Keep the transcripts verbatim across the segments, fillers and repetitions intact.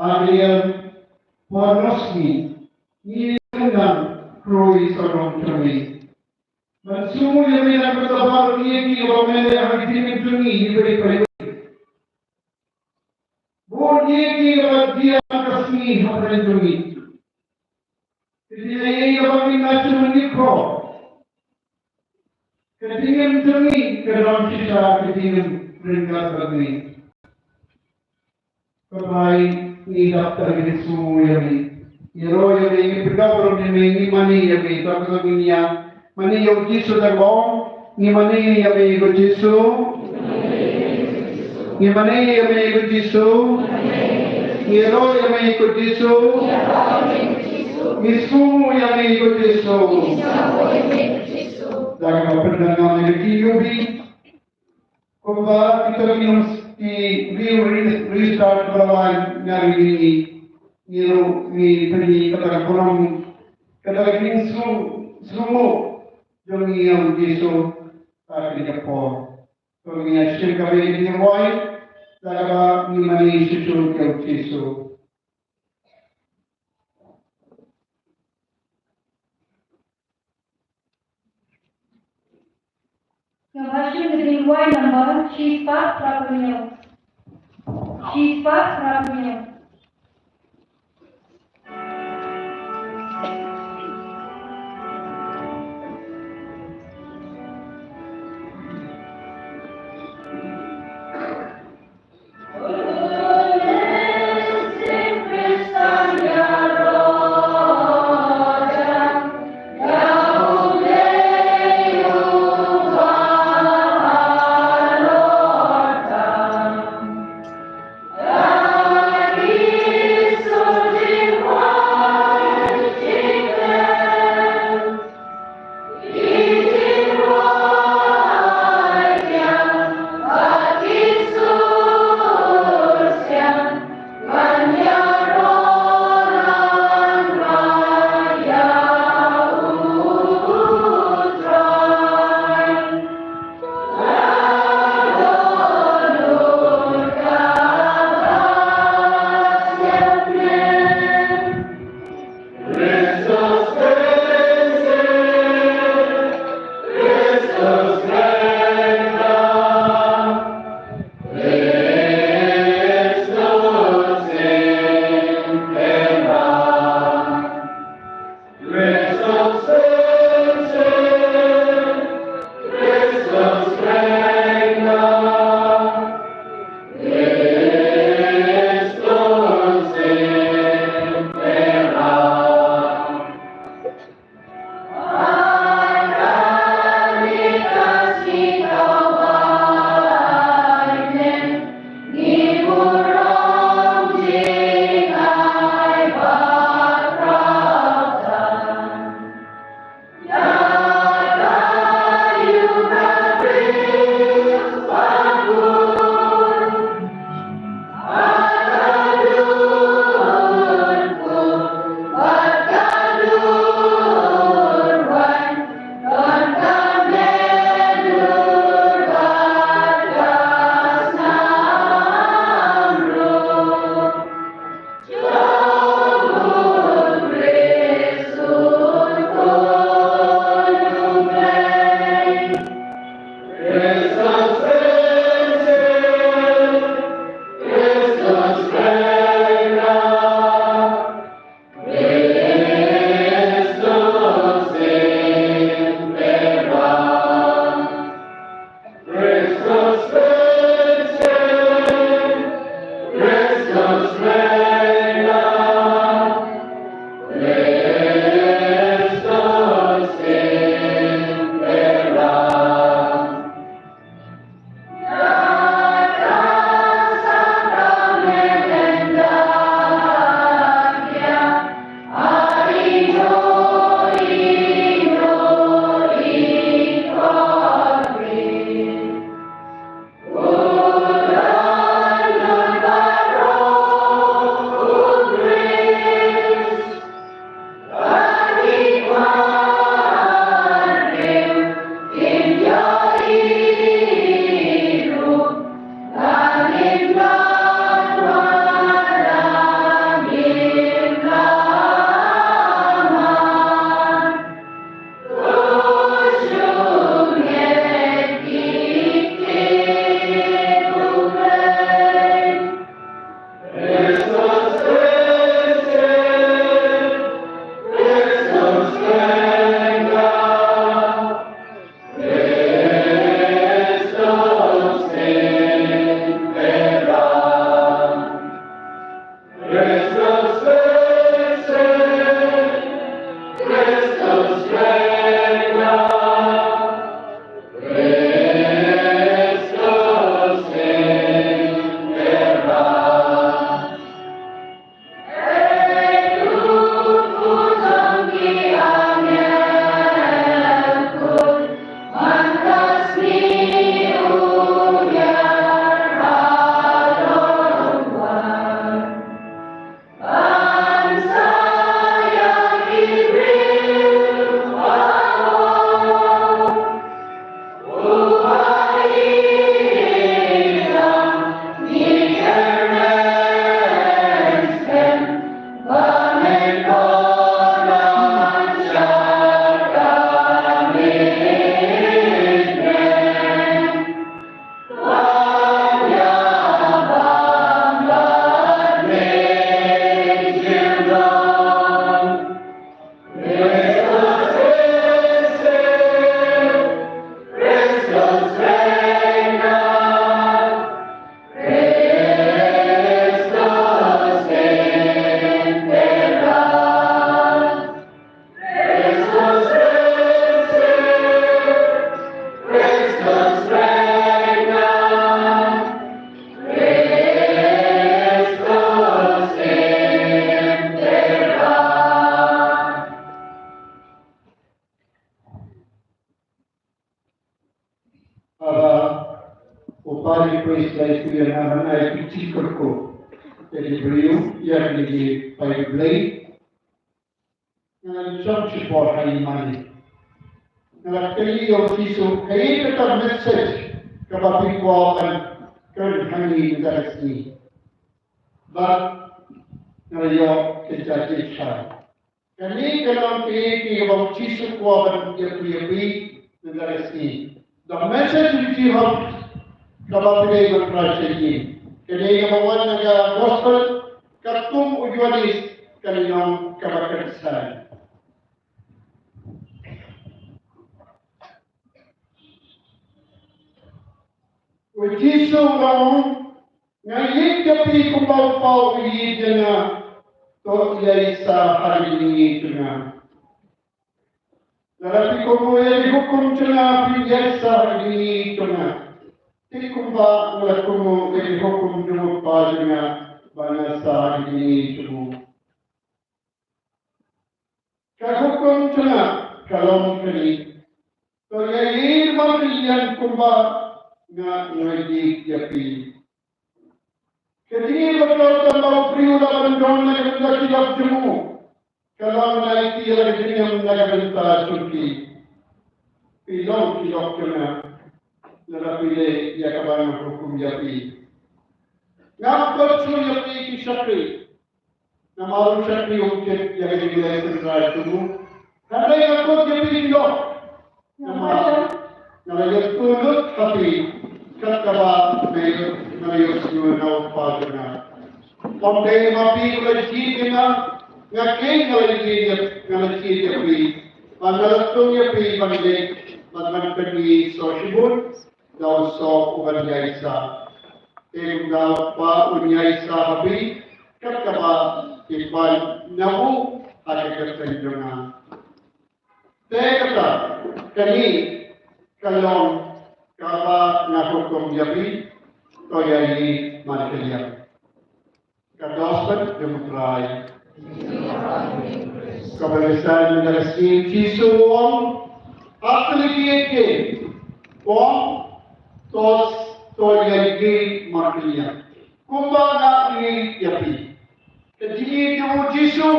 Adrian Pornosni, ngi nang kroi sarong jong ngi. Ban sngewthuh ïa me na ka bynta baroh ngi ki ba men ïa ha ki jingim jong ngi, ngi bad i pari. Bun ngi ki ba diang ka sngi hapdeng jong ngi. Ki jingim ïa ba ngi na jong ngi ko. Ka jingim jong ngi ka don shisha ka jingim ryngkat bad ngi. Khublei, ngi dap tang ngi sngewthuh ïa me. Ïaroh ïa me, ngi pyrkhat ruh ïa me, ngi mane ïa me, tang ka ngi ïa mane ïa u Jisu da long, ngi mane ïa me ko Jisu. Ngi mane ïa me ko Jisu. Ngi ïaroh ïa me ko Jisu. Ngi sngewthuh ïa me ko Jisu. Da kaba pyndonkam ïa me ki ïubi. Kumba kita ki nong ki view re-, restart ba la wan nga ri ni ni ro ni pynni kata ka burom kata ka ning sung sungu jong ngi ïa u Jisu ta ki ka por. To ngi ïa shim ka ri ni wai ta ka ba ngi mane shisha ïa u Jisu. Nga ba shim ka dei wai number shispah phra phew hynñiew. Shispah phra phew hynñiew. Haba u pari pris dai kuliah na hanai piti kurku. Jadi beliau ia lagi pai beli. Ngan jom si por hai mani. Ngan kali yo Jisu kai kata message kaba pi ko ban kren hangi negara sini. Ba ngan yo kerja kerja. Kane ka long kane kaba u Jisu u kwah ban ïa phi ïa phi mynta ka sngi. The message which you have kaba phi dei ban try sha ïing. Kane kaba wan na ka gospel katkum u Ïoannis ka lynnong kaba khatsan. U Jisu u ong, nga ïeit ïa phi kumba u Kpa u ïeit ïa nga, to ïaid sa ha ki jingïeit jong nga. Lada phi kohnguh ïa ki hukum jong nga phin ïaid sa ha ki jingïeit jong nga. Te kumba nga la kohnguh ïa ki hukum jong u Kpa jong nga ban ïaid sa ha ki jingïeit jong u. Ka hukum jong nga ka long kane. To ïa ïeit markylliang kumba nga nga ïeit ïa phi. Ka jingïeit ba khraw tang ba u briew u lah ban don na ka bynta ki lok jong u ka long na ka bynta ka jingim na ka bynta jong phi. Phi long ki lok jong nga lada phi leh ïa kaba nga hukum ïa phi. Ngam kut shuh ïa phi ki shakri. Namar u shakri um tip ïa ka jingïaleh tynrai jong u. Hynrei nga kut ïa phi ki lok. Namar nga la ïathuh lut ha phi kat kaba nga la ïohsngew na u Kpa jong nga. Ym dei ma phi ki la jied ïa nga, nga keiñ nga la jied ïa, nga la jied ïa phi. Bad nga la tung ïa phi ban leit bad ban pyni soh shibun da u soh uban ïaid sah. Te kumta u Kpa un ïaid sah ha phi kat kaba phi pan na u ha ka kyrteng jong nga. Te kata kane ka long kaba nga hukum ïa phi, to ïa ïeit markylliang. Ka gospel jong u Trai. Kaba ngi sngewthuh mynta ka sngi, Jisu u ong, ha ka liang ki ong, to, to ïa ïeit markylliang. Kumba nga ïeit ïa phi. Ka jingïeit jong u Jisu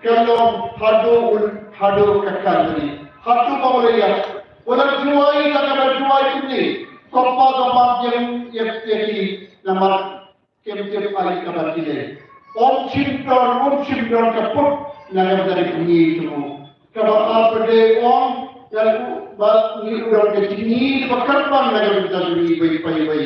ka long haduh, haduh ka Kalbari. Haduh ba u la ïap. U la duwai, la ka ba duwai kumne. Ko Kpa, to map ïa, ïa, ïa ki namar kim tip ïa kaba ki leh. Ym shym don, ym shym don ka put na ka bynta ka jingïeit jong u. Kaba ar pat de u ong, ngan, ba ngi don ka jingïeit ba kyrpang na ka bynta jong ngi iwei pa iwei.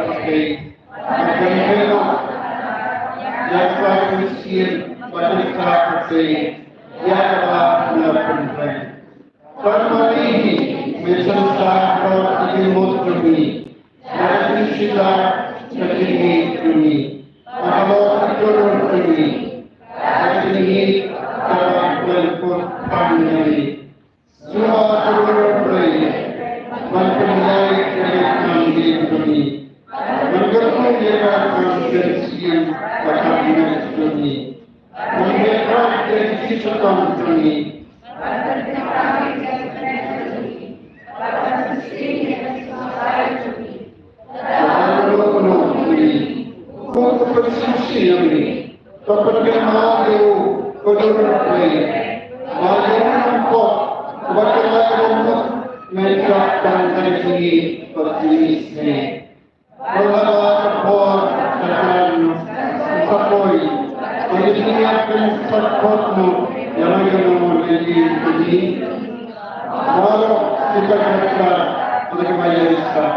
pyrthei, bad ban kynnoh ïa ka mynsiem bad ïa ka pyrthei ïa kaba nga la pynrem. Tang ma ngi hi, men synshar halor ki jingmut jong ngi, da ka jingshita ka jingngeit jong ngi, halor ki jingmut jong ngi, da ka jingngeit kaba khlaiñ kut pang ïa ngi. Sngewbha ko Ri Blei, ban pynïaid ïa ka kam jong ngi, ban kyrkhu ïa ka kam mynsiem ka kam jong ngi. Ban pynïaid ïa ki shitom jong ngi. Ban pynïaid ïa ki shitom jong ngi. Ko Trai, to pynsngewsih ïa ngi. To pynkynmaw ïa u, ko Trai. Ba ïa u nongpop, uba kylla ïa u mut, men ïa tang ka jingïeit bad jingïeit. Ba la ka por ka jan, ka poi, ka jingïeit kan sa kot mu, ïa ma ïa ma mo ïa ki ki. Baroh kita kata, kita kembali kita.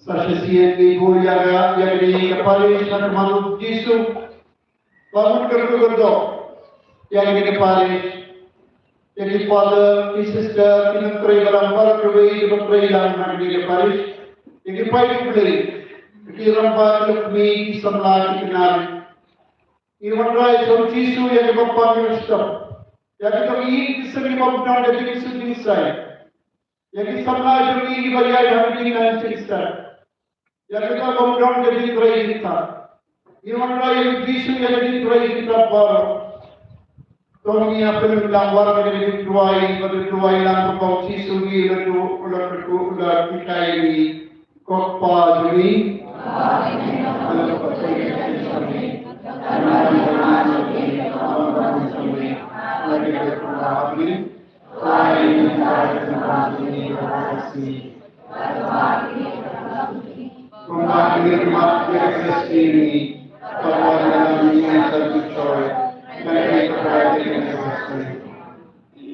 Sa shisien ngi buh ïa ka, ïa kane ka parish ha ka mon u Jisu. Ba mut ka ruh ka dok ïa kane ka parish, ïa ki father, ki sister, ki nongtrei balang baroh kawei kiba trei lang ha kane ka parish. Ïa ki paidbah, ki rangbah, ki samla, ki khynnah. Ngi wanrah ïa u Jisu ïa kiba pang, kiba sngewthuh. Ïa kito ki seng kiba bym don ka jingsuk jingsai. Ïa ki samla jong ngi kiba ïaid ha ka jingnang jingstad. Ïa kito bym don ka jingtrei jingtap. Ngi wanrah ïa u Jisu ïa ka jingtrei jingtap baroh. To ngin ïa pynlong lang bad ka jingduwai, bad ka duwai lang ba u Jisu ngi la duwai, la duwai, la hikai ngi. Ko Kpa jong ngi.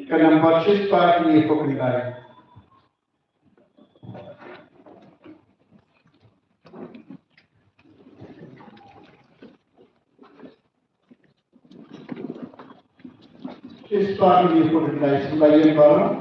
Ka nambar shispah hynñiewphew khyndai. Shispah hynñiewphew khyndai, sngewbha ïeng baroh.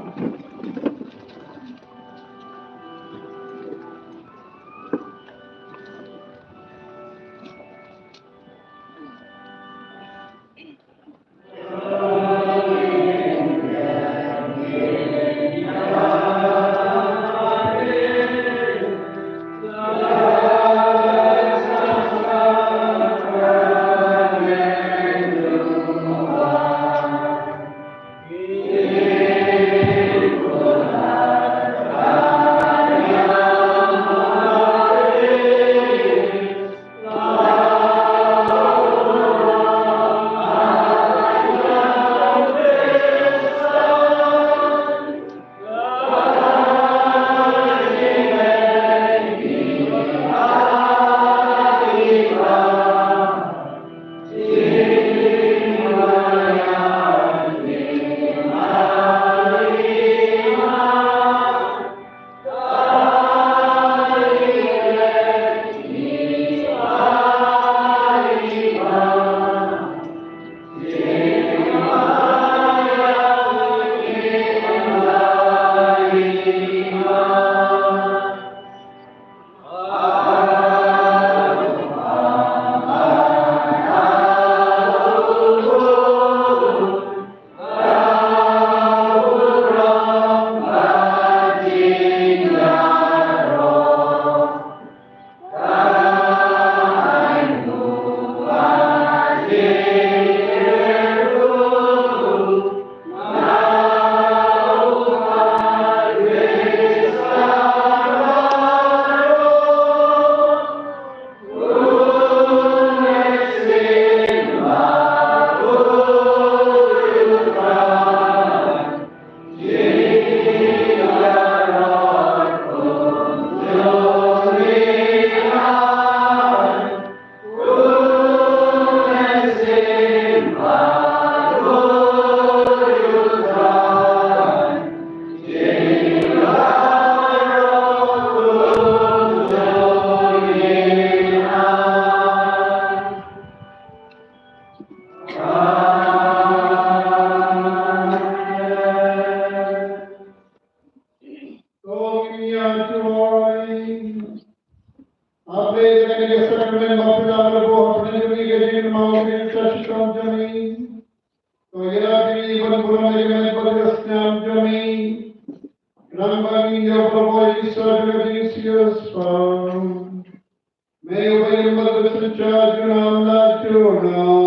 Hapdeng kane ka sakramen baptisma, hapdeng jong ngi ka jingkynmaw ïa ka shitom jong ngi. To ïarap ïa ngi ban burom ïa ka met bad ka sniang jong ngi. Khnang ba ngin ïoh pynbor ïa ki sla jong ka jingsiewspah. Me uba im bad ka synshar junom la junom.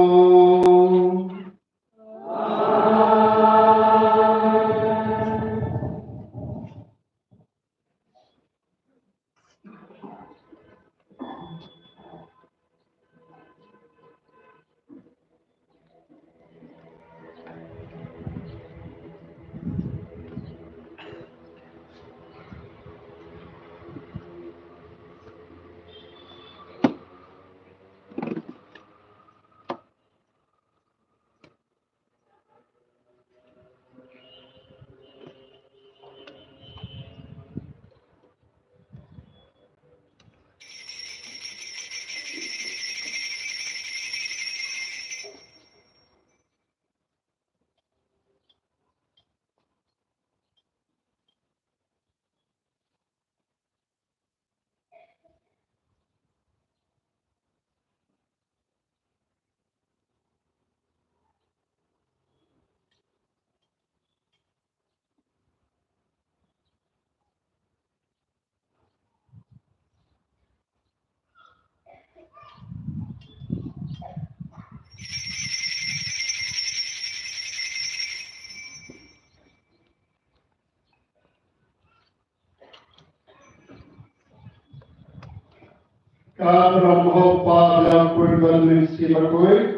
Abraham Hopa bilang pun ban ning si bakoi.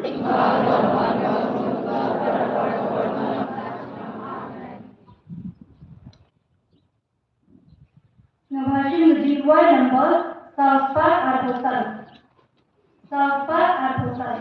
Nga ba shim na G Y number saw spah arphew san. Saw spah arphew san.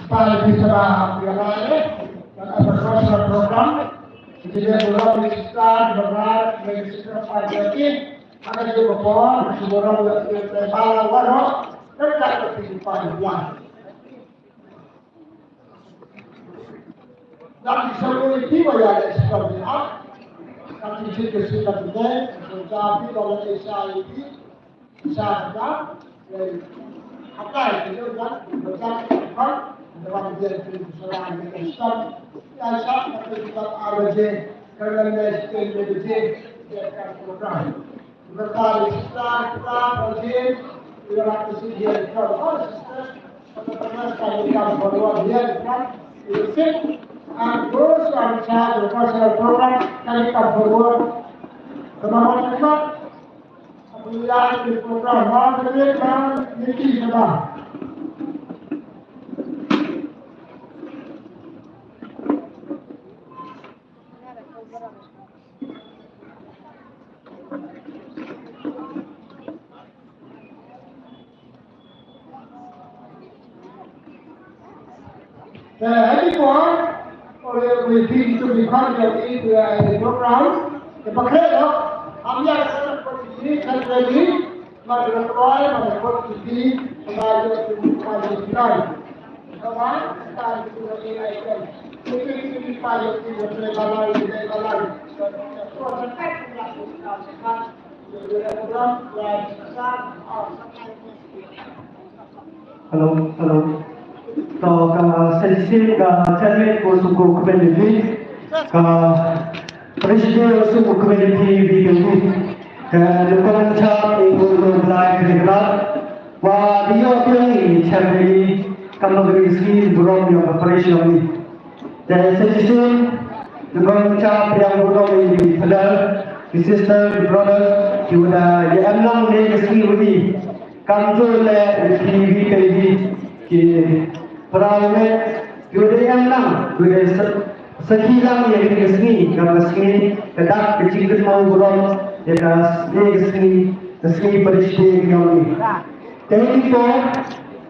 Pal di seba piala le, dan apa social program, jadi dia belum register, berat, register pada lagi, ada juga pon, semua orang yang tidak pala warok, dan tak terpilih pada bulan. Dan di seluruh itu, ya, ada sistem di app, dan di situ sistem di, dan di app, kalau S I P, Sa da, eh, apply ke dia kan, macam kan, dalam dia tu salah dia kan. Ya, sa, tapi kita ada je, kerana dia sistem dia je, dia kan program. Kita ada sistem, kita ada je, dia ada sistem dia kan. Oh, sistem, kita pernah sekali kan, baru dia kan, dia set, and those who are in charge of personal program, can come forward. Teman-teman, Te ha ki por, ore wi phi tu mi kham jong i tu ya i program, te pakhe lo, ham ya ka ko ni kan re ni, ma de ko ai, ma de ko ki phi, ma de tu ma de ki nai. Ka ma, ka tu ni ai kan. Tu ki ki pa yo ki yo tre ba lai, tre ba lai. Hello, hello. To ka shisien ka chairman ka sngewkmen ïa phi, ka president ka sngewkmen ïa phi, ïa phi, ka dukong chap ïa u Blai Kynrad. Wa dei ïa phi ïa chairman ïa ka, ka mut ka sngi burom ïa ka parish ïa phi. Te sa shisien, dei ban kyrpad ïa u Blei ïa ki father, ki sister, ki brother, ki uba ïa em lang ne ka sngi uni. Kam ju leh ki wi te wi ki para ne ki uba ïa em lang, ki uba sa, sakhi lang ïa ka sngi, ka sngi ka dak ka jingkynmaw burom ïa ka sngi, ka sngi, ka sngi parish day ka uni. Te ki to,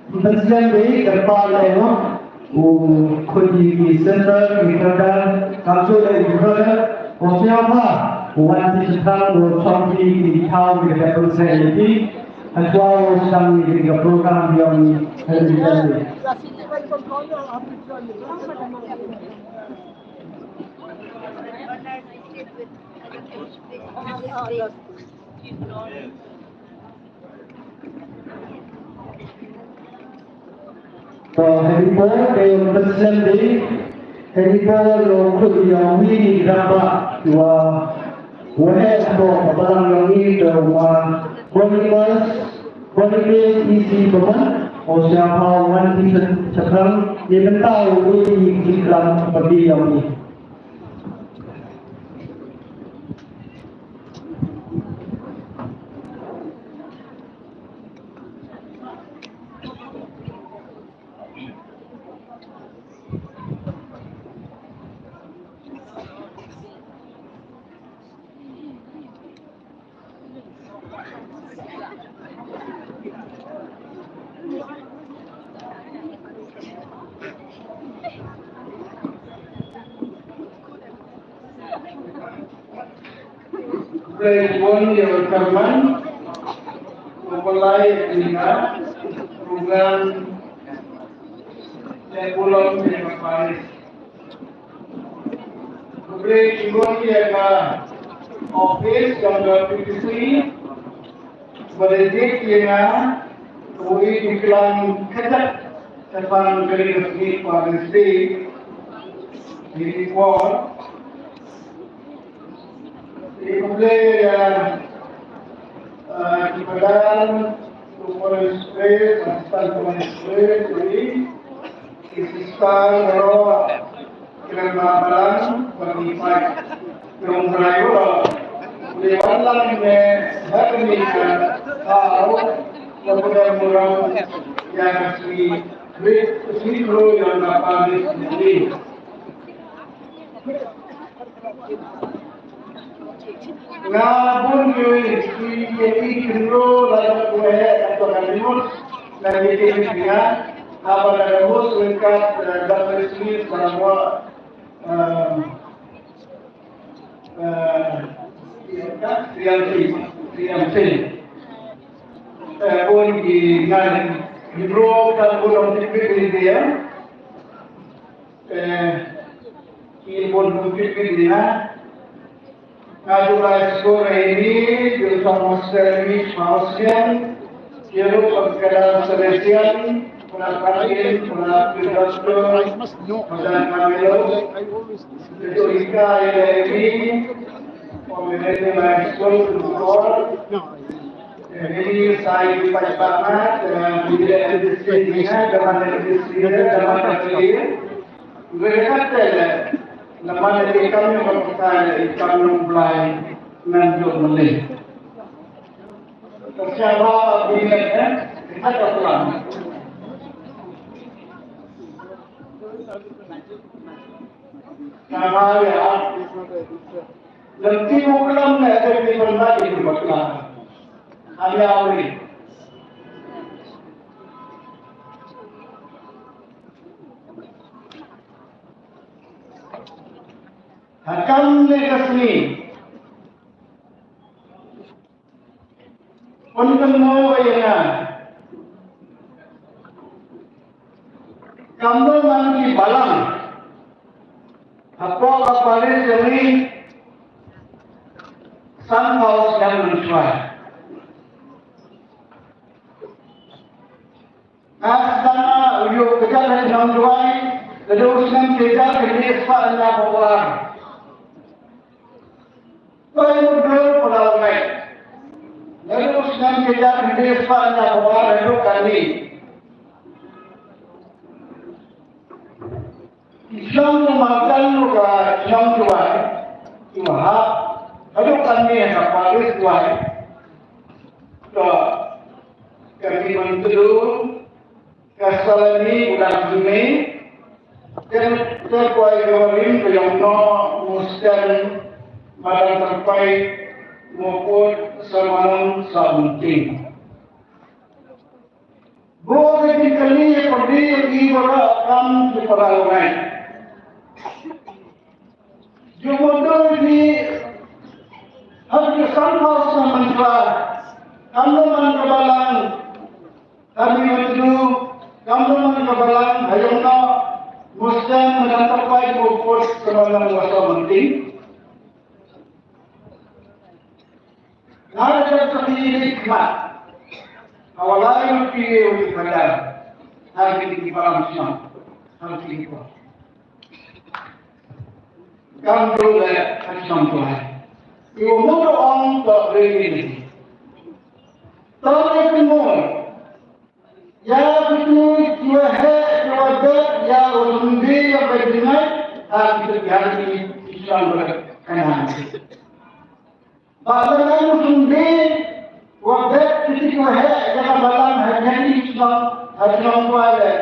Ban slem dei kyrpad ïa u, u khun ki sister, ki brother, kam ju leh ki brother, u sngewbha u wan phi shaphrang, u shong phi ki thaw ki dep pynshai ïa phi. Hynrei u sdang ïa ka program ïa u, hynrei u sdang ïa. To, hynrei por te ym pynslem dei, hynrei por lo khut ïa wi ki grandpa, wa, wa heh to, balang ïa wi to, wa, Boniface, Boniface E C Bowman, u sngewbha u wan phi shaphrang, ïa mynta u wi ki klam, ba ki ïa wi. Khublei shibun ïa u chairman, u pynlait ïa ka program leh burom ïa ka parish. Khublei shibun ïa ka office jong ka P T C. Ba la jied ïa nga, u i ki klam kajat shaphang kane ka sngi Father's Day. Kine ki por. Ngi khublei ïa, eh, ki padang, u Parish Priest, Assistant Parish Priest, u i ki sister baroh. Kren ba balang ba ngi pait. Ïa u Trai u la. Ngi wan lang ne ba ngi ka thaw. Ïa ka burom ïa ka sngi. Ri sngi kru ïa ka pari sngi. Nga bun ki ki ki ki ro la ko he ko ka limut na ki ki ki nga. Haba la mus lengkap, eh, dang resmi Sarawak, eh, eh, Riam Singh, Riam Singh. Eh, bun ki ngan, ki bro kan bun ong tipik ni dia. Eh, ki bun ong tipik ni na. Nga ju lai skur ïa ini, ju tang master ini, Australian, ju ruh pengkadang Salesian, pernah Karin, pernah Pidato, pernah Camilo, ju ika ïa ini, pemilik lai skur, skur, ini saya di Pacific, eh, di Pacific, eh, zaman di Pacific, zaman di Pacific. Ngi ïa kata leh, namar ïa ki kam jong ka bynta ïa ki kam jong U Blei ngan jong U Blei. Ka sngewbha bynta eh, ïa kata plan. Sngewbha ïa, lem ki u klam ne, ïa ki bynta ki bynta. Ïa u Blei. Ha kane ka sngi. Un kynmaw ïa nga. Kumno man ki balang. Hapoh ka parish jong ngi. Nga sdang ïa u kjat ha shnong Jowai, naduh u snem shi hajar khyndai spah hynñiaw phew ar. Ko ïa u dor para u ngai. Naduh u snem shi hajar khyndai spah hynñiaw phew ar haduh kane. Ki shnong ki marjan ruh ka shnong Jowai, ki wahap haduh kane ha ka parish Jowai. Ka, ka Ri Bantulu, ka Salani u dang kynmaw, ka, ka Kwai Riwari, ka Ïongnoh, Muskan, Madan Tyrpai, Mawpud, Samanong, Sohmynting. Bun ki kali ïa ka ri ïa ki baroh kam ki para u ngai. Jong u dei ki ha ki sanphew san mantra. Kam da man ka balang ha Ri Bantulu, kam da man ka balang ha Ïongnoh, Muskan, Madan Tyrpai, Mawpud, Samanong, Sohmynting. Nga da ïa ka phi ïa ka khmat. Ka walai ïa phi ïa ka khmat. Ha ki ki param shnong. Ha ki ki param. Kam dul le ha shnong tu hai. Ïa u mut ong to re ni. To re ki mut. Ïa kitu kiwa heh kiwa bet ïa u sumbi ïa ka jingai. Ha kitu ki ha ki ki shnong ba ka nang. Ba lada u sumbi wa bet kiti kiwa heh ïa ka balang ha ngi ki shnong ha shnong wa le.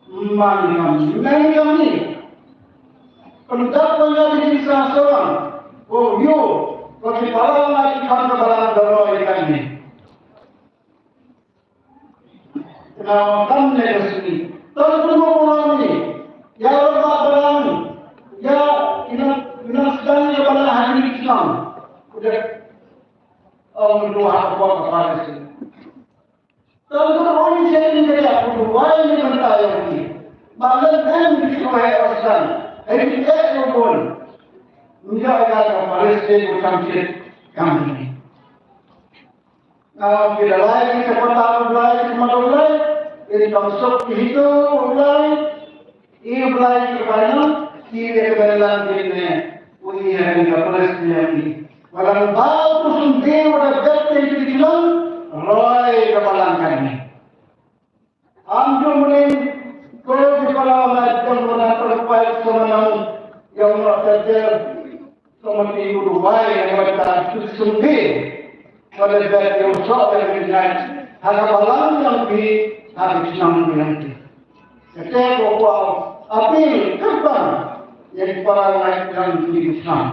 Man ngam nang ngam ni. Pyndap wa ïa ki sa sawang. Ko yu ko ki balang la ki kham ka balang da roi kan ni. Kynmaw kam ne ka sngi. Tang kumno kumno ni. Ïa ba balang. Ïa ina ina sdang ïa balang ha ri Islam. Udah. Ong dua ha ko ka pare si. Tang kumno ni sdang ïa ko wai ni kan ta ïa ni. Balang kan ni ko hai aslan. Hai ni eh ko bon. Ni ïa ka pare si ko kam si kam ni. Nga ong ki da lai ki ka pata u Blai ki ka mata u Blai. Ki tang suk ki hitu u Blai. I u Blai ki ka bai nong ki ka bai lang ki ne. U i ha ni ka pres ni ha ni. Walang ba ku sum de wa da bet ki ki long. Roi ka balang kan ni. Am jong mene ko ki pala na jong mena terpai semenang yang nak terjadi. Somati u duwai ïa ka bynta tu sumbi. Ka dei ba ïa u soh ïa ka bynta ha ka balang jong phi ha ka shnong jong phi. Kata ko kwah appeal kyrpang ïa ki para ngai jong phi ki shnong.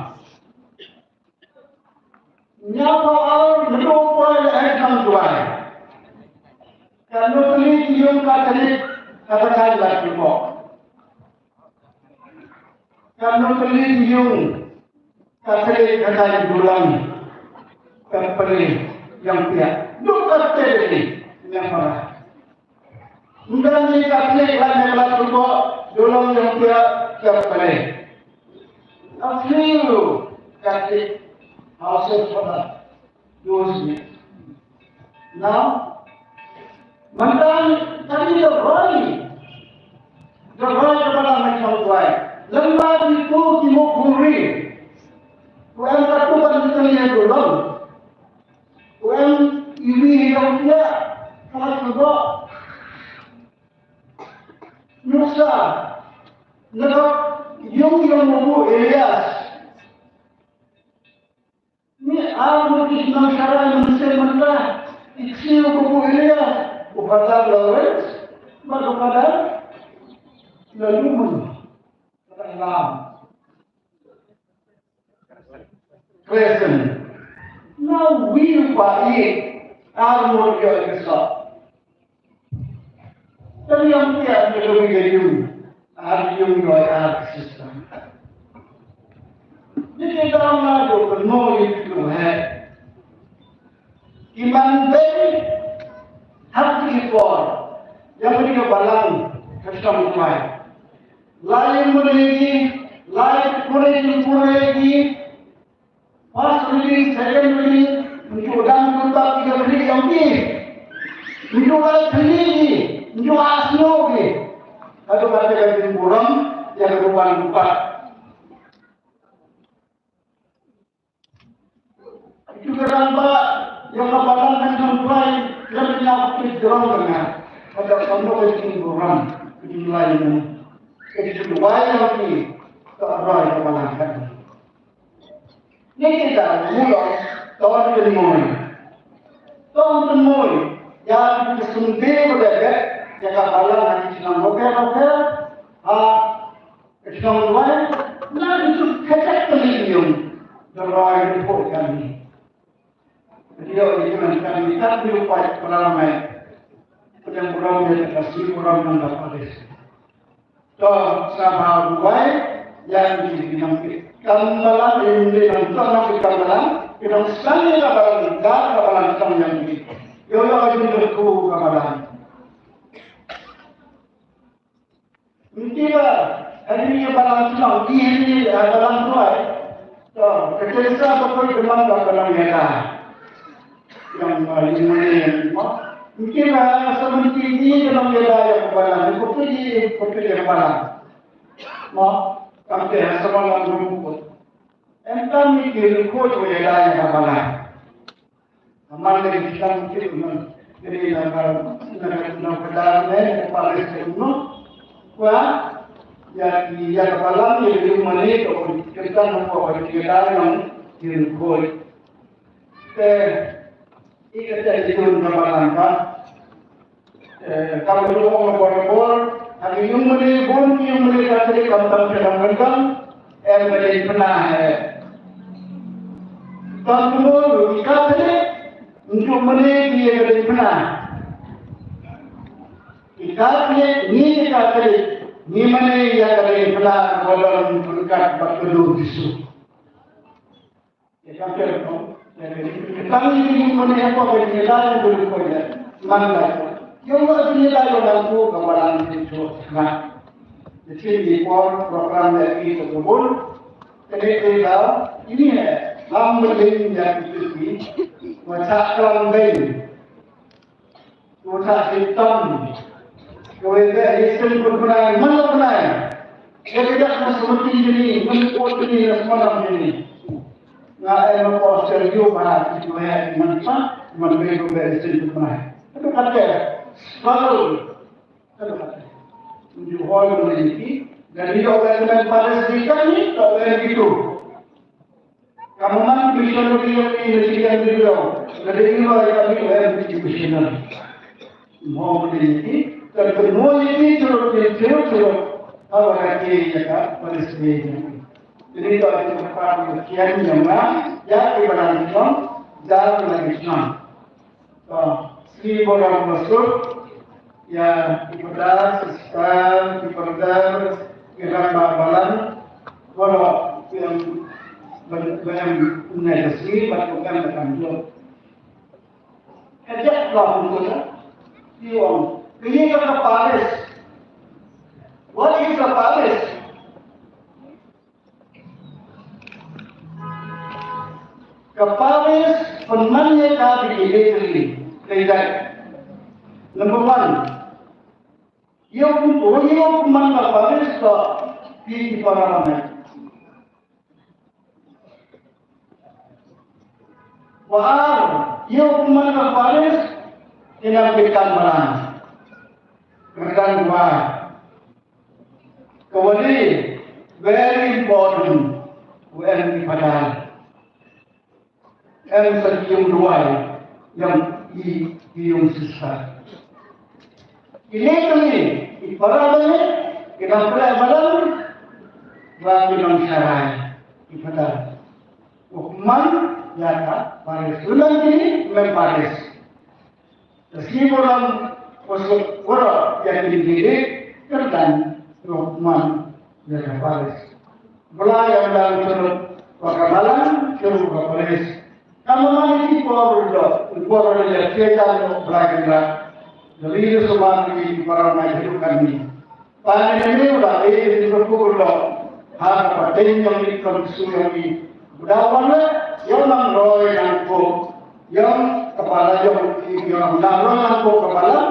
Nya pa ar ndu kwai ïa ka shnong duwai. Ka nukli ki yung ka talik ka talik la ki bok. Ka nukli yung ka tele ka dai dulang ka pele yang pia. Duk ka tele ni yang para. Ndan ni ka tele la ni la tubo dulang yang pia ka pele. A few ka tele houses for that. Those years. Now, mynta kane ka roi, ka roi kaba la mih sha u Blai. Lem bad kito ki mukri. U em katu ban kito ïa u long. U em iwi ïa u ïa ka la kabo. Nuksa na ka yung yung u Elias. Ni ar mo ki shnong Sharai Mynsiem mynta, i ksiew ko bu Elia, u Father Lawrence, bad u Father Lalumun. Father Lam. Crescent. Na wi u pa i, ar mo ki ksiew. Tang ïa phi ïa ka dei ka yung, ar yung roi ar sister. Ni ki dang na do ka no ïa ki tu he. Ki man ben hap ki por. Ïa ka dei ka balang ka shnong kwai. Lai ïa mune ki, lai pure ki pure ki. First reading, second reading, ngi dang tu ta ki reading yang ki. Ngi lai reading ki. Ju ah sngewbha. Haduh kata ka jingburom ïa ka ruwan rupat. Itu ka rang ba ïa ka balang kan kan tuai lam ïa ka jrong kan. Pada kamu ka jingburom ka jinglai ni. Ka jingduwai ïa ki ka roi ka balang kan. Ni kita mula ton pynmoi. Ton pynmoi. Ïa ki sumti ko debe ïa ka balang ki shnong roke roke. Ha ka shnong duwai na ki sum kecek pynmoi. Duwai ni ko kan ni. Dia ni kan kan ni kan ni upai pynmoi. Pynmoi pynmoi ka si pynmoi nang dapat. To, sngewbha buhai ïa ngi ki nongkit kam balang, ïa ngi nongkit kam balang, ki nongkit kam balang, ka ka balang kam ïa ngi. Ïoh ïoh ka jingkyrkhu ka balang. Ngi ba, hari ni balang shnong, ïa ni balang tuai. To, ka jingsa ba koi demam ka balang ïa ka. Yang, ah, yang mana yang, mo? Mungkin, ah, sementing ni dalam beda yang kepala, ni betul ni, betul yang kepala. Mo, sampai rasa malam rumput. Entah mikir kau tu beda yang kepala. Aman dari kita mungkin, jadi, nak, nak, nak pedar ni, kepala itu, no? Wah, ya, ya kepala ni, jadi mana tu, kita nak buat beda yang, yang kau. Te, i ka te i dun ka balang ka. Te, ka ba lu ong bor bor, ha ki yung mane bun, ki yung mane ka te kam tam te kam rengkang, em ka te pernah, eh. Tam tu lu, i ka te, untuk mane ki ka te pernah. I ka te, ni ka te, ni mane ya ka te pernah, ka ba dalam berkat bak kedua Yesus. Ïa ka pher, no? Ïa ka, ka tang ïa ka ïing mane hapoh ka jingïada ïa ka dukoi ïa man la. Ïa u la jingïada ïa u nangtu ka balang jingïada. Ïa ki por program ïa ki ka bun. Kane ka ïa ini eh. Lam berding ïa ki tu ki. Wa cha klang ding. Uta hitam. Kawei ka hitam pun pernah, mana pernah. Dia tidak masuk mati ini, mana kuat ini, mana malam ini. Nga eh ma poster yu ba itu eh man pa, man be ko be hitam pun pernah. Itu kata, baru. Itu kata. Unjuk hoi mana ini. Dan dia orang yang pada sedikit ni, tak boleh gitu. Ka mut ki missionary ïa ki, ïa ki, ïa ki, ïa ki, ïa ki, ïa ki, ïa ki missionary. Mo mo ki, ka ka mo ïa ki, chero, chero, chero, chero. Hawa ka ki ïa ka Palestine. Ini to ïa ka pa ki ïa ki, ïa ki balang ki, jar na ki. To, sngewbha ban masuk ïa ki brother, sister, ki brother, ki rangbah balang, baroh ki ïa ban, ban ïa ne ka sngi bad ki ïa ka kam jong. Ka jaitbynriew pun ka ïa ong, ka ïa ka parish. What is a parish? Ka parish pynman ïa ka da ki literally. Ka ïa number one. Ïa u, ïa u pynman ka parish ka phi ki para rangbah. Wa ar, ïa u pynman ka parish, ïa ki kam balang. Kyrdan wa. Ka wali, very important, u em ki phadar. Em sa ki yung duwai, ïa i, i yung sister. Kine kine, i para bangeit, ki nongtrei balang, bad ki nongsharai, ki phadar. U pynman, ïa ka, parish. Ulang kine, mem parish. Te sngewbha ban, wa suk waroh ïa ki dei dei, kyrdan, ruh man, ïa ka parish. Blei ïa u dang shuh wa ka balang, shuh wa ka parish. Ka mut man ki por ruh, por ruh ïa ki ïa u Blei kyrdan. Dei ruh sumar ki para mai hidup kami. Pynban ïa u la dei ïa u kyrdan. Ha ka pateng jong i, ka bsu jong i. U da wan leh, ïa u nang roi nang pok. Ïa ka balang jong i, ïa u nang roi nang pok ka balang.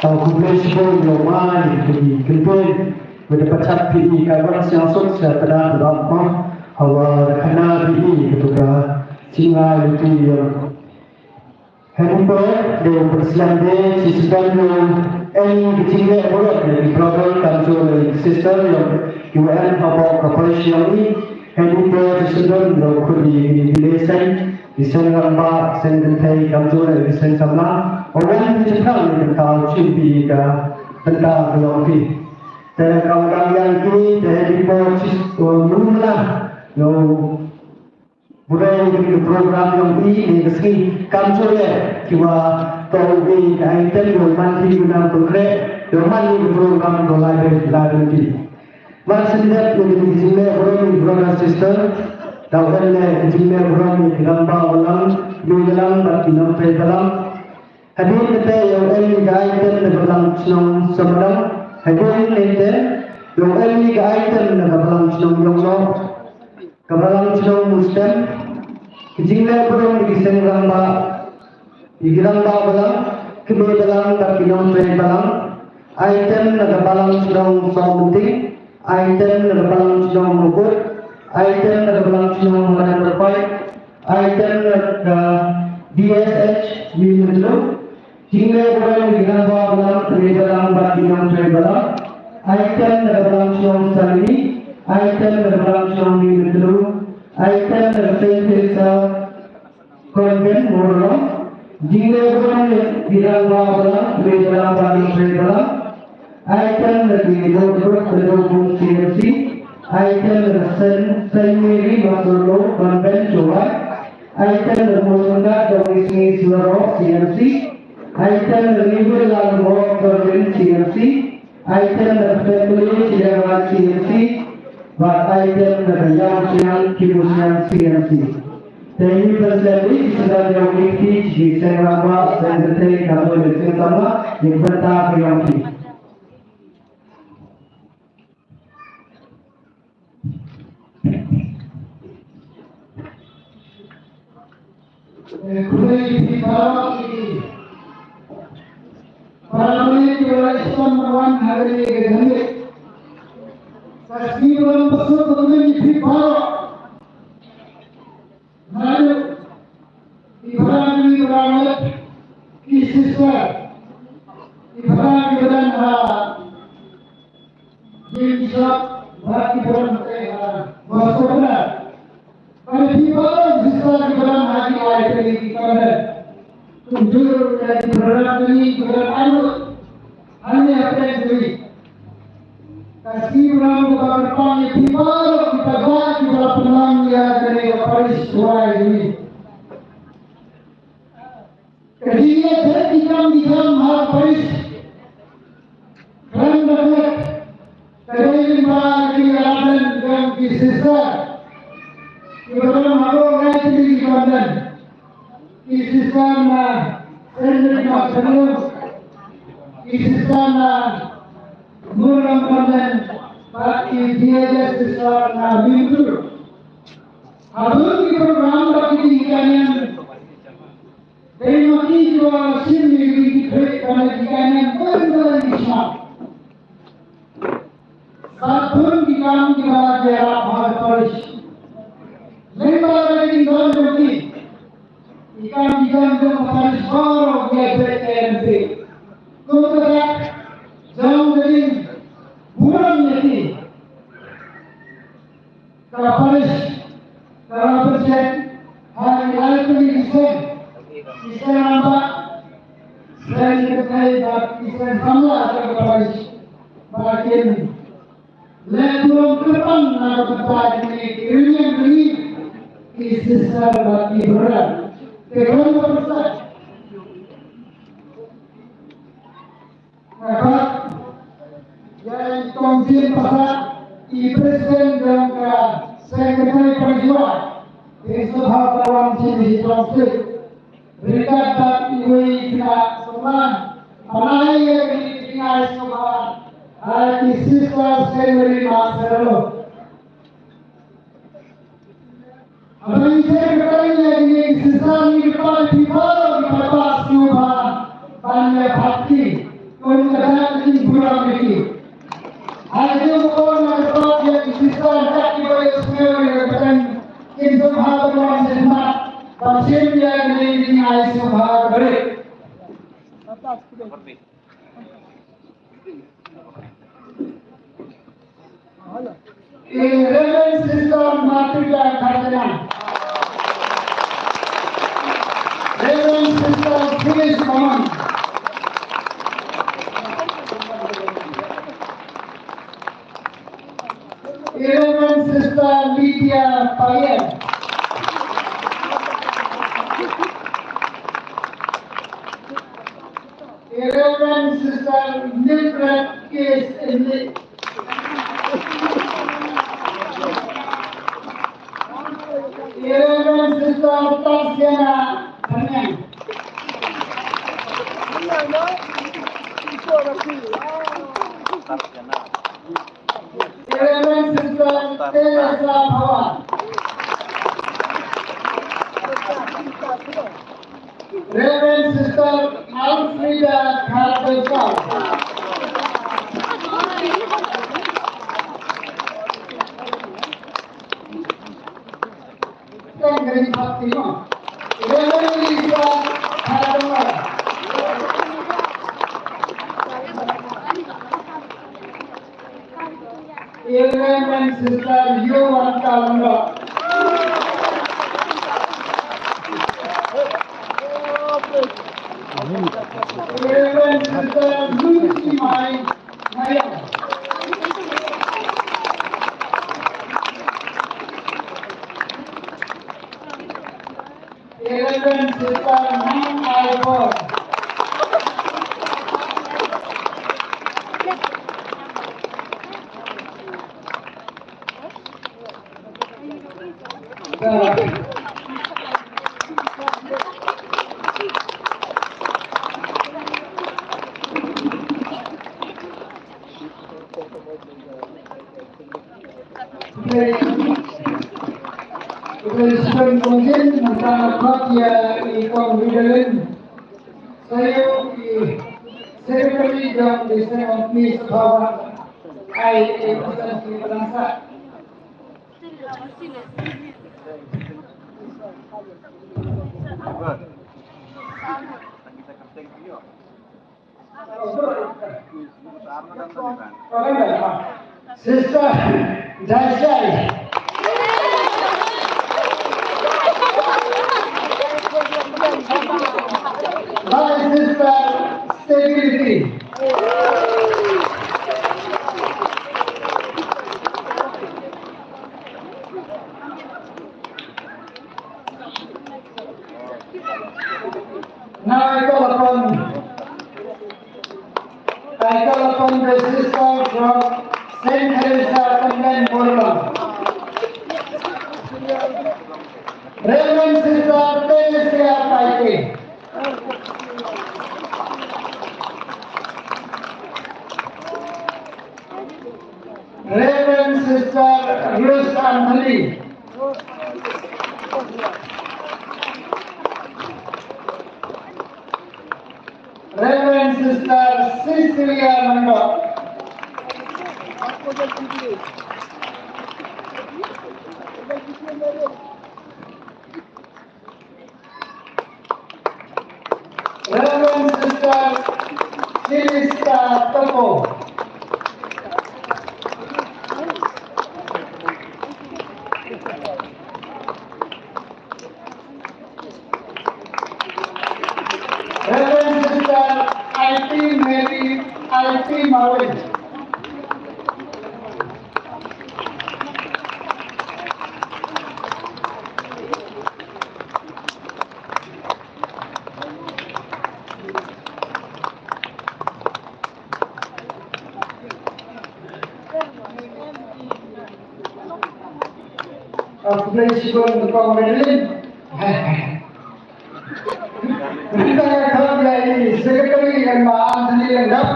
Tau khublei shibun ïa u ma ïa kine ki kyntien. Bad da pachat phi i ka wan sngewsuk sha ka da ka dap ma. Hawa da khana phi i ka tu ka jingai luti ïa. Hangne dei u pynslem de shisha ïa u em ki jingleh burom ïa ki brother kamjooh ïa ki sister ïa ki wa em hapoh ka parish ïa ngi. Hangne shisha ïa u khun ïa ki lei seng, ki seng rangbah, seng kynthei kamjooh ïa ki seng samla. Wa wan ki jingleh ïa ka bynta ka long phi. Te ka wa dang ïa ki te hangne shisha ïa u mlum la ïa u Burai ïa ka program ïong i ne ka sngi kam sure ki wa to i ka item ïong man hi guna to kre ïong man hi ka program to lai be lai be ti. Mar sendep ïa ka jingle burai ïa brother sister. Daw en le ka jingle burai ïa ki ramba walang ïa ki lang bad ki nongtrei balang. Hadien kata ïong en ïa ka item na ka balang chnong Samadang. Hadien kata ïong en ïa ka item na ka balang chnong Yongno. Ka balang chnong Mustem, ki jingleh burom ïa ki seng rangbah, ïa ki rangbah balang, ki mei balang bad ki nongtrei balang. Item na ka balang chnong Sawmynting, item na ka balang chnong Mukut, item na ka balang chnong Madan Rapai, item na ka D S H Mimutlu, Jingle burom ïa ki rangbah balang, trei balang bad ki nongtrei balang. Item na ka balang chnong Salini, item na ka balang chnong Mimutlu, item na ka Saint Teresa Convent Mawlong. Jingle burom ïa ki rangbah balang, trei balang bad nongtrei balang. Item na ki nongtrei balang C M C, item na ka Saint Saint Mary Masollo Convent Jowai. Item na ka Mawlong Dong Isngi Sularo C M C. Item na Liverland Rock Berlin C M C. Item na Family Chiang C M C. Bad item na Yang Chiang Kimusiang C M C. Te ini pynslem ïa ki sdang ïa u Miki, ki seng rangbah, seng kynthei, ka bun ïa seng tama, ïa bynta ka ïong ki. Eh, khublei ïa phi baroh ki. Para bangeit kiba la ïashem ban wan ha kane ka jingmut. Ka sngi ba long ba suk ka khublei ïa phi baroh. Naduh ki para ki para ki sister, ki para ki para ha Jingshah bad ki balang te ha Boston. Bad ki balang sister ki balang ha ki ai te ki kanan. Tunjur te ki balang ni ki balang anu. Ani apa yang tui. Kasi balang ko bakar pang ki balang ki balang ki balang penang ya kene ka paris tuai ni. Ka jingïaid ki kam ki jam ha ka parish. Khlem da kut, ka dei lyngba ka jingïarap jong ki sister. Kiba don ha Bor ngai ki dei ki convent. Ki sister na Saint Mary Magdalene. Ki sister na Murram Convent. Bad ki D H S sister na Mintur. Ha bun ki program bad ki jingïaid. Dei ma ki jua sim ni ki ki trei kana ki kana bun bun ki sma. Bad bun ki kam ki ba ki rap ha parish. Member ki don ki ki kam ki don ki parish baroh ki trei K M P. Kum ka jong ka ding buran ni ki. Ka parish, ka parish, ha ki lai tylli ki seng, ki seng rangbah, seng kynthei bad ki seng samla ka parish, ba kin leh burom kyrpang na ka bynta kine ki rynïeng rynïeng, ki sister bad ki brother. Te kong ka parish. Nga kwah ïa i Kong Jin Pasa, i president jong ka Secretary Parish Ward. Ki sngewbha ban wan sha ki jong sngewbha. Ryngkat bad iwei i khynnah sngewbha ban ai ïa kine ki jingai sngewbha ha ki sisters Saint Mary Mass Heraldo. Haba ngi ïa kata ïa kine ki sisters ngi kyrpad ïa phi baroh ki paidbah sngewbha ban ïa phah kti. Kum ka dak ka jingburom ïa ki. Ai jingburom ïa ki paidbah ïa ki sisters kat kiba ïohsngew ïa ka bteng kin sngewbha ban wan sngewbha ban shim ïa kine ki jingai sngewbha ka brit. Reverend Sister Martika Kharjana. Reverend Sister Phyllis Mamon. Reverend Sister Lydia Payet. Reverend Sister Mildred Case English. Reverend Sister Tarsiana Daniel. Reverend Sister Teresa Bhawan. Reverend Sister Alfreda Kharpesar. Tang kari bhakti mo. Reverend Lisa Kharpesar. Reverend Sister Yohan Kalendar. Reverend Sister Lucy Mai Mayang. Reverend Sister Nang Ai Bor. President Bongin, nangta khot ïa i Kong Ridalin. Sayo i Secretary jong the Saint Anthony's Power. Ai, eh, President Ridalin sa. Sister Daisai. Bye, Sister Stability. Now I call upon, I call upon the sister from Saint Teresa Convent, Murla. Reverend Sister Teresia Paite. Reverend Sister Ruth Anthony. Reverend Sister Cecilia Mandok. Reverend Sister Silista Toko. Reverend Sister Aiti Mary Aiti Marwin. Khublei shibun Kong Madeline. Mynta ka khot ïa i Secretary, i Ma Anthony Lyngdoh.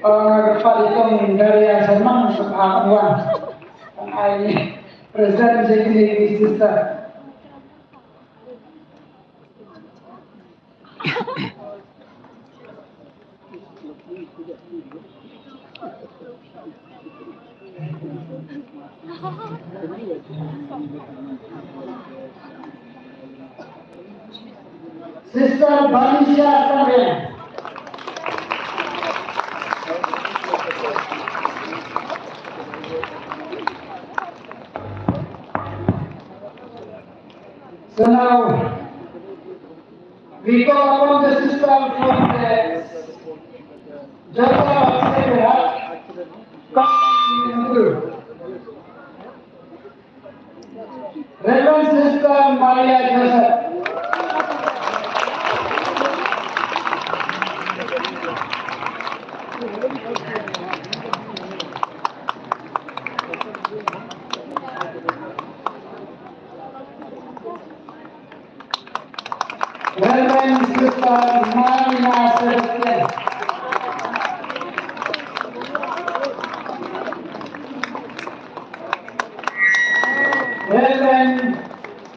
Ong ka kyrpad i Kong Darius Sharma, sa ka wan. Ai President Executive Sister. Sister Banisha Sangren. So now, we call upon the sister from the Jatara Sacred Heart, Kong Mutru. Reverend Sister Maria Joseph. Reverend Sister Marina Sebastian. Reverend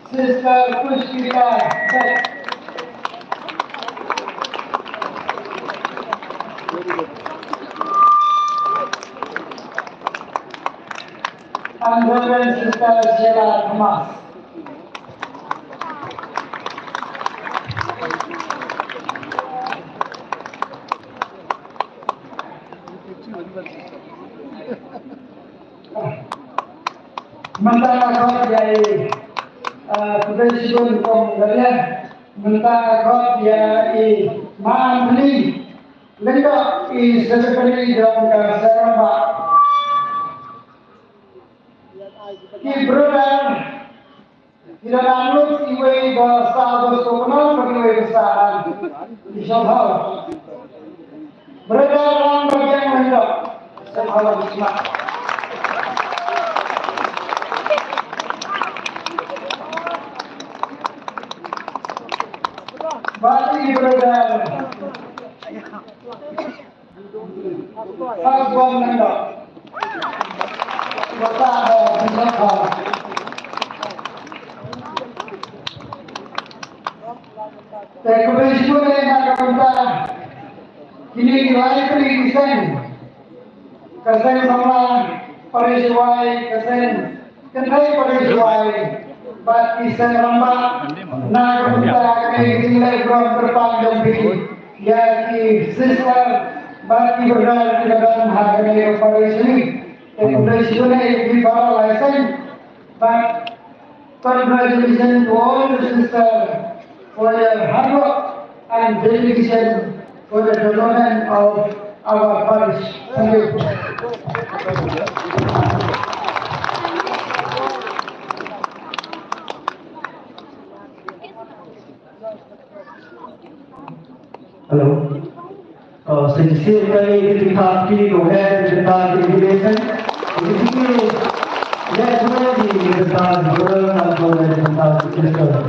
Sister Puspita Bek. And Reverend Sister Sheila Thomas. Mynta ka khot ïa i, ah, Khublei shibun Kong Darius. Mynta ka khot ïa i Ma Anthony Lyngdoh, i Secretary jong ka Seng Rangbah. Ki brother ki la nang lut, iwei ba sah ba sah kumno, bad iwei ba sah. Insha Allah. Brother Ram Babiang Lyngdoh. Selamat. Bad i brother Te khublei shibun eh na ka bynta kine ki lai tylli ki seng, ka seng samla Parish Wai, ka seng Kynthei Parish Wai, bad ki seng rangbah, na ka bynta kane ka jingleh burom kyrpang jong phi ïa ki sister bad ki brother kiba don ha kane ka parish ni. Te khublei shibun ïa phi baroh lai seng, bad congratulations to all the sisters for your hard work and dedication for the development of our parish. Thank you. Hello. Uh, so you see, okay, you can talk to you, go ahead, you can talk to you, listen. You can see, yeah, it's ready, you can talk to her, and go ahead, you can talk to this girl.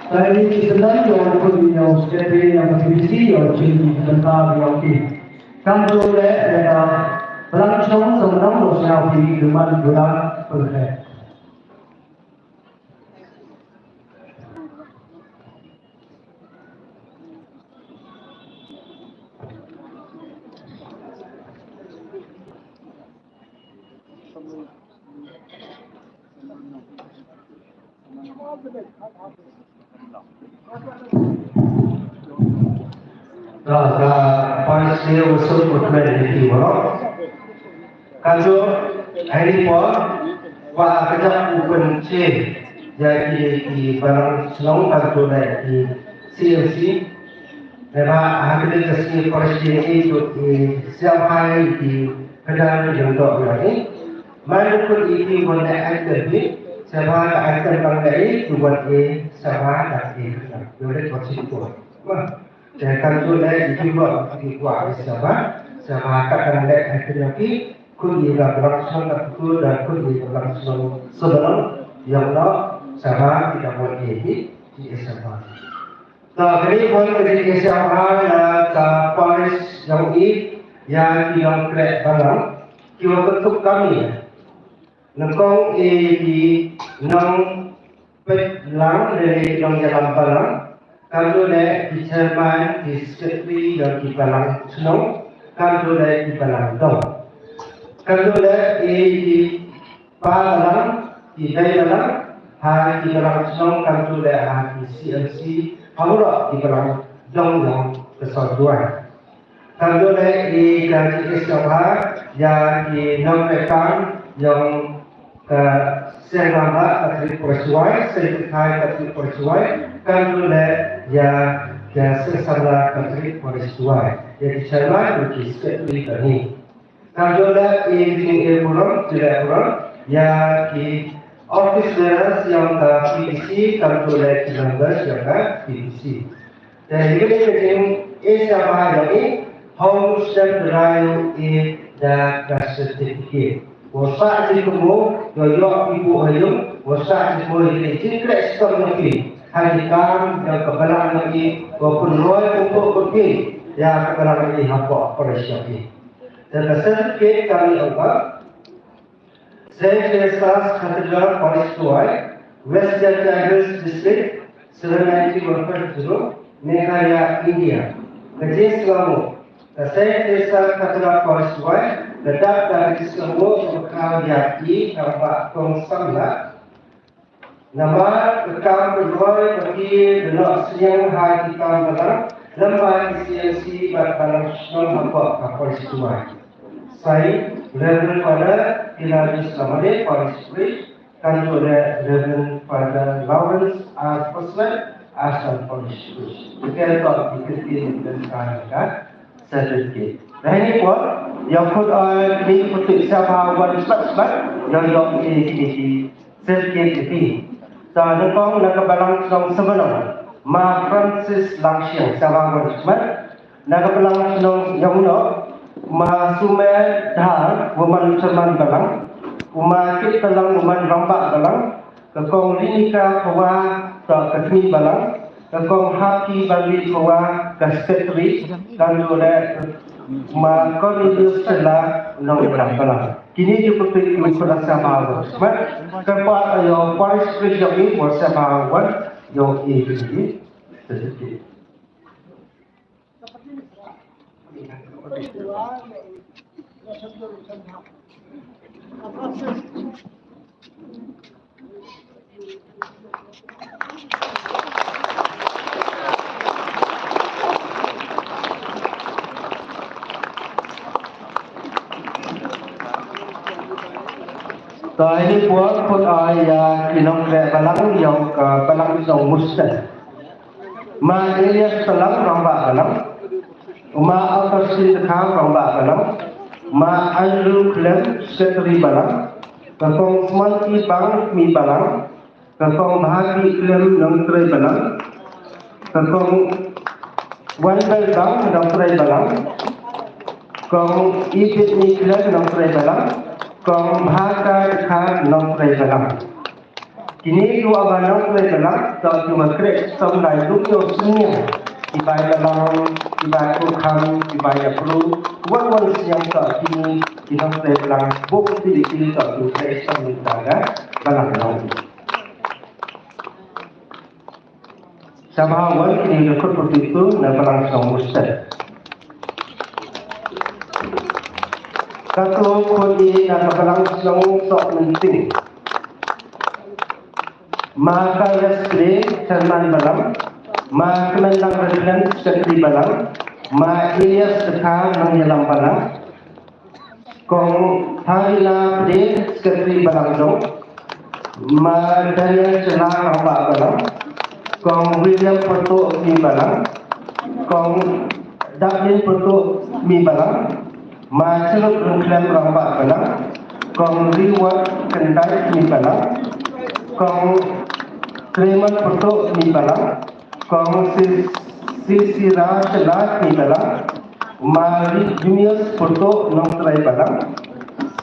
Kindly, it's a night, you want to put in your step in, you have to see your children, you can talk to your kid. Come to that, uh, Blanchong, some numbers now, we need to run, go down, go ahead. Ka, ka parish ne u suk u kmen ïa ki baroh. Kato, ha ini por, ba ka jaka u pynshai ïa ki, ki balang shnong, kato leh ki C L C. Naba ha kane ka sngi parish ki, ki sngewbha ïa ki khadar ki jong doh ïa ki. Man u kut ïa ki ban leh item hi, sngewbha ka item ban leh ïa ki, ban ïa sngewbha ka ïa ki khadar. Ïa leh parish ki. Te kan tu leh ïa ki ba ki kwah ïa sngewbha, sngewbha ka dang leh item ïa ki. Khun ïa ka Balang Shnong Kharkongor, da khun ïa ka Balang Shnong Sumbalang, ïa u noh, sha ba ki da mon ïa ki, ki ïa sha ba. Ta kane wan ka jingïasyllok ha la ka parish jong i, ïa ki nongtrei balang, ki wa kyntup kam ïa. Nyngkong i ki nongpeit lang lane ki nongïalam balang, kam dei ki chairman, ki secretary, ïa ki balang shnong, kam dei ki balang dong. Kam dei i ki pa balang, ki dei balang, ha ki balang shnong, kam dei ha ki C L C, ha baroh ki balang dong jong ka Sor Jowai. Kam dei i ka jingïasyllok ha, ïa ki nongtrei kam, jong ka Seng Rangbah Katholik Parish Jowai, Seng Pathai Katholik Parish Jowai, kam dei ïa ka Seng Samla Katholik Parish Jowai, ïa ki chairman, ïa ki secretary kane. Kam dei i jingïaburom, jingïaburom, ïa ki office bearers jong ka P T C, kam dei ki members jong ka P T C. Te hi kane ka jingïasyllok ha ïa i, hong stem rayu i da ka certificate. Wa sah jingkynmaw, ïa ïoh i buh ha ïung, wa sah jingkynmaw ïa i jingkhreh shitom ïa i. Ha i kam ïa ka balang ïa i, wa pynroi pynpok pynpok ïa ka balang ïa i hapoh parish ïa i. Te ka certificate kane ong ba, Saint Teresa's Cathedral Parish Jowai, West Jaintia Hills District, seven nine three one five zero, Meghalaya, India. Ka jingsngewnguh, ka Saint Teresa Cathedral Parish Jowai, ka dap da ka jingsngewnguh ka khaw ïa ki rangbah kong samla. Namar ka kam ka roi ka ki da noh sniang ha ki kam balang, lem bad ki C L C bad balang shnong hapoh ka Parish Jowai. Sign, Reverend Father Hilarius Lamare, Parish Priest, Kan tu le Reverend Father Lawrence R. President, Assam Parish Priest. Ke to di kiti dan ka certificate. Dah ini pun, yang pun, eh, di putih siapa wan smat-smat, yang dok di, di, di certificate di. Ta nyngkong na ka balang shnong Sumbalang, Ma Francis Langsiang, siapa wan smat, na ka balang shnong Yongno, Ma Sumer Dhar, u man chairman balang, u Ma Kit Balang, u man rangbah balang, ka kong Rinika Phawa, ka, ka kmie balang, ka kong Happy Bali Phawa, ka secretary, kan dule Ma Cornelius Sela, nongïalam balang. Kine ki pynpeit ki khun sa ba ba. Mat, ka pa, ïa, parish priest ïa, wa sa ba wan, ïa, i, i, i. Ta ini puan put ai ïa ki nongtrei balang ïa ka balang shnong Mustan. Ma Elias Talang, rangbah balang. Ma Augustine Dkhar, rangbah balang. Ma Andrew Klem, secretary balang. Ka kong Smanti Bang, kmie balang. Ka kong Bhati Klem, nongtrei balang. Ka kong Wanbel Bang, nongtrei balang. Kong Ibit Ni Klem, nongtrei balang. Kong Bhaka Dkhar, nongtrei balang. Kine ki wa ba nongtrei balang, to ki wa khreh shitom lai lum ïoh sniang. Ki bai balang, ki bai kyrkham, ki bai ïapru, wan wan sniang to kine ki nongtrei balang, bok ti ti to ki khreh shitom ni ta ga balang long. Sa ba wan kine ki khut putih tu na balang shnong Mustan. Kato khun i na ka balang shnong Sok Mynting. Ma Kailas Kre, chairman balang. Ma Kmenlang Rekhlen, secretary balang. Ma Elias Dkhar, nongïalam balang. Kong Tharina Pde, secretary balang dong. Ma Daniel Chela, rangbah balang. Kong William Pato, kmie balang. Kong Daplin Pato, kmie balang. Ma Chirup Rengklem, rangbah balang. Kong Reward Kendai, kmie balang. Kong Clement Pato, kmie balang. Kong Si-, Sisira Chela, kmie balang. Ma Ri-, Junius Pato, nongtrei balang.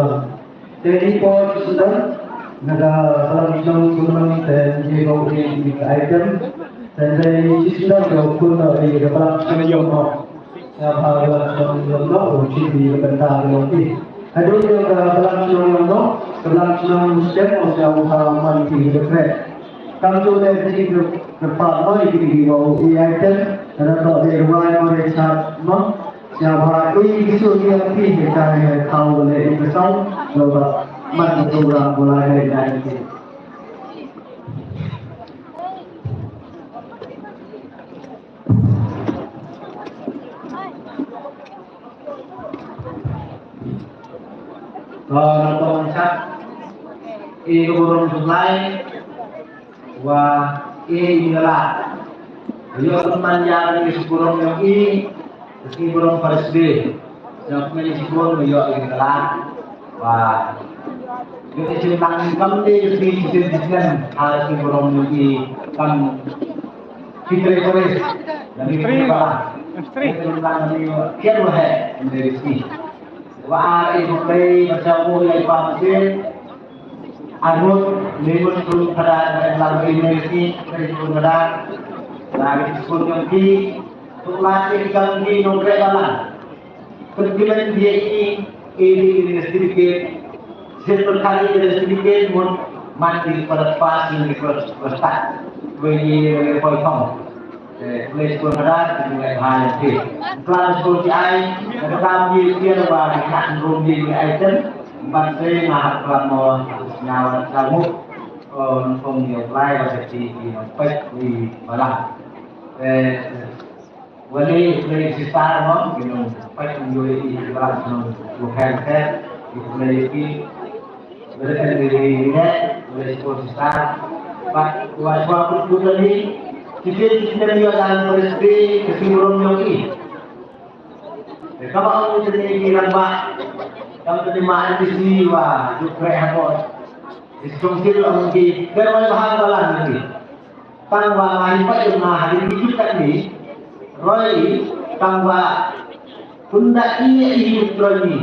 Jabang. Te i por sdang na ka Balang Chnong Jabang te ngi ko i ka item. Te dei i sdang ko kun no i ka Balang Chnong Jabang. Ïa ba Balang Chnong Jabang o chi bi ka benta ko i. Hadien ka Balang Chnong Jabang, ka Balang Chnong Muslim o ïa ba man ki ka kre. Kam ju leh ki kyrpad mo ïa ki ki wa u item, na to de rwai mo de chat mo. Ïa ba i ki su ïa ki he ka he khaw le i ka saw, lo ba man ka program ko la he na ki. Ko na to chat i ka burom supply. Wa e i ngala. Yo man ya ni skurong yo i. Skurong parsde. Yo men skurong yo i ngala. Wa yo i lang kam de si si si. Ha skurong yo i kam. Fitri kore. Dari fitri bala. Fitri. Lang ni kian wa hai. Dari si. Wa a i ko play macam ko ya pa. Arut, limut, turun pada dalam universiti, turun pada lagi turun yang di, tu masih kami nongkrong dalam. Pergilan dia ini, ini ini sedikit, setiap kali ada sedikit, mun mati pada pas ini pada start, ini pada potong. Khublei shibun haduh, khublei bha ïa phi. Khublei shibun ki ai, khublei ki tiar ba ki khat rum ki ai ten. Ban se nga hap klam mo, nga wan klam mo. Kon kong ïa khublei ba ki ki pek ni balang. Eh, wali khublei sister mo, ki nong pek ni ïa ki balang nong bukan pek, ki khublei ki. Bad ka dei ne, bad ka dei sport star. Bad wa shwa put put lagi, kita kita ni dalam peristiwa kesimpulan yang ini. Kaba aku tadi ni lamba, kamu tadi ma N P C wa, tu kre hapon. Diskonsil ang di, pero wala bahang balang ni. Tang ba ngi pat ïa nga ha ri ki kat ni, roi, tang ba pynda i i roi ni.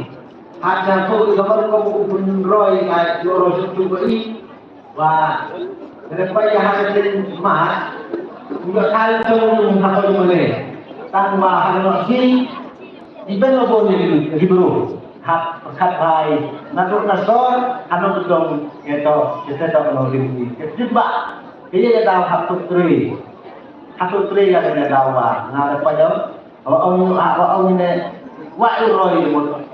Ha ka ko ka bar ko pynroi ka joro suk tu ko i. Ba re pa ïa ha ka tin ma. Ngi ka to ha ko ni. Tang ba ha no hi. Iban lo bo ni Hebrew. Hap khat hai. Na tu na sor, ano dong ito, ito to no ri. Ke ba. Kaya ka daw hap tu tri. Hap tu tri ka kena daw ba. Nga da pa jauh. Wa ong, wa ong ne. Wa u roi mut.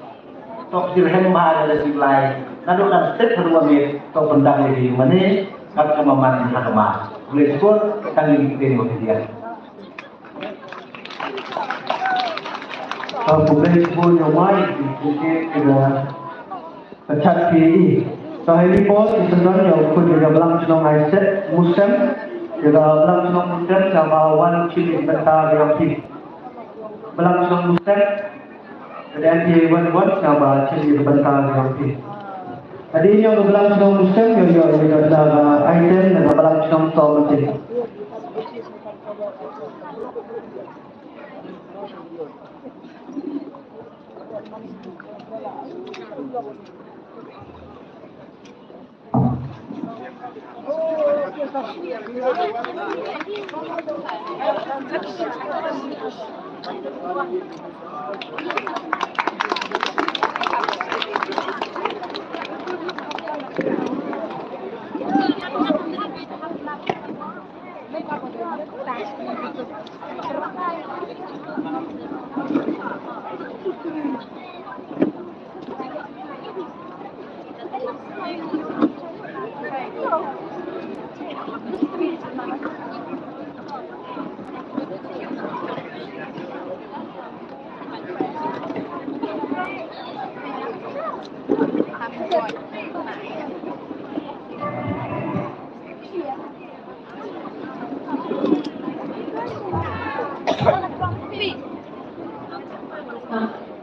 Tok dirhem ba da si blai. Nadu kan tek ruwa me. Tok pendang di mane. Kat kemaman hakama. Boleh sebut. Kali ini kita ni dia. Ka khublei shibun ïa u Mai, ki khublei ki da ka chat ki i. Ka hei report ki sendon ïa u khun ïa ka Balang Chnong Aiset Musem, ïa ka Balang Chnong Musem, ka ba wan chini bynta ïa phi. Balang Chnong Musem, ka dei ki wan wan, ka ba chini bynta ïa phi. Adi ïa ka Balang Chnong Musem, ïa ïa ïa ka item, ïa ka Balang Chnong Tom Musem.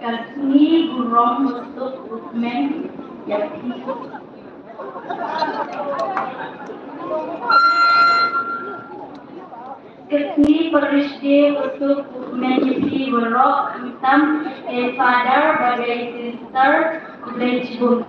Ka sngi burom busuk bukmen ïa phi. Ka sngi Parish Day busuk bukmen ïa phi baroh, khamtam ïa i Father bad ïa i Sister. Khublei shibun.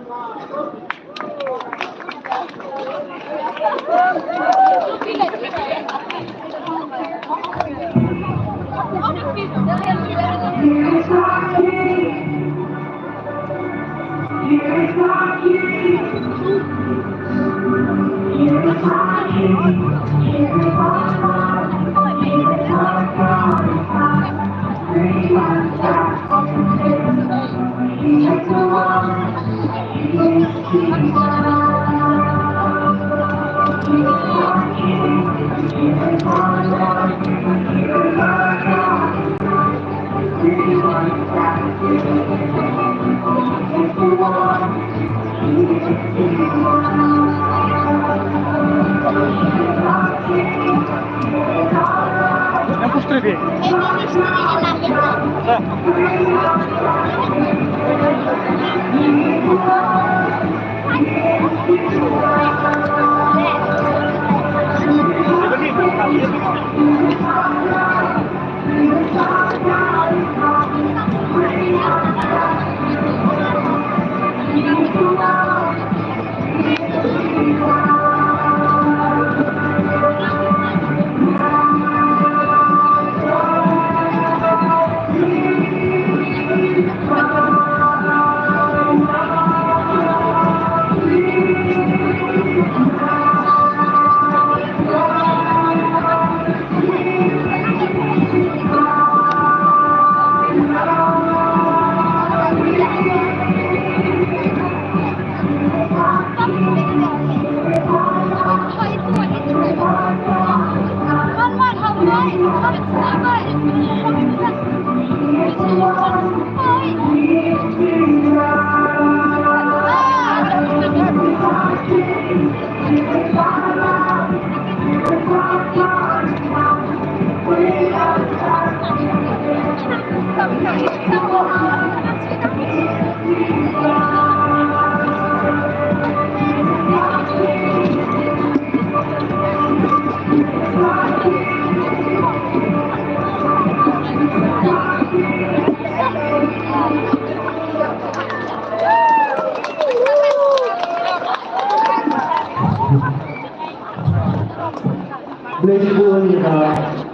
Blei shibun ïa ka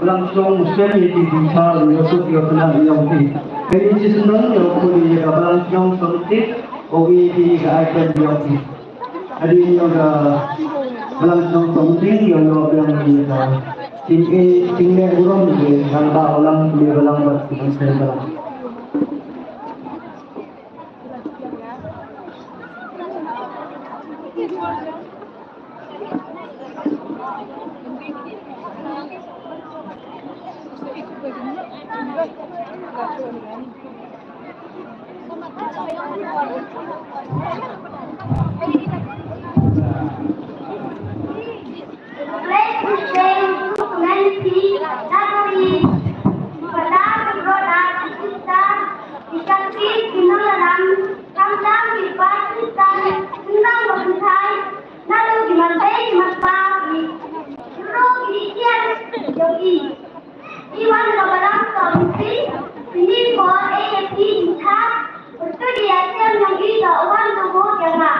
Balang Shnong Muslim ïa ki jingshah ïa ka suk ïa ka tnat ïa u ti. Kane shi shnong ïa u kuli ïa ka Balang Shnong Songtit, u ïa ki ka item ïa u ti. Hadien ïa ka Balang Shnong Songtit ïa u ïa ka ting e ting ne burom ïa ka ba Balang kuli Balang ba ki Muslim Balang. Naduh ki man tei ki man pa ki ruh ki ïa jong i. I wan ka Balang Songtit, ini ko A F D in tha, betul dia tiang yang i ka wan tu ko dia nga.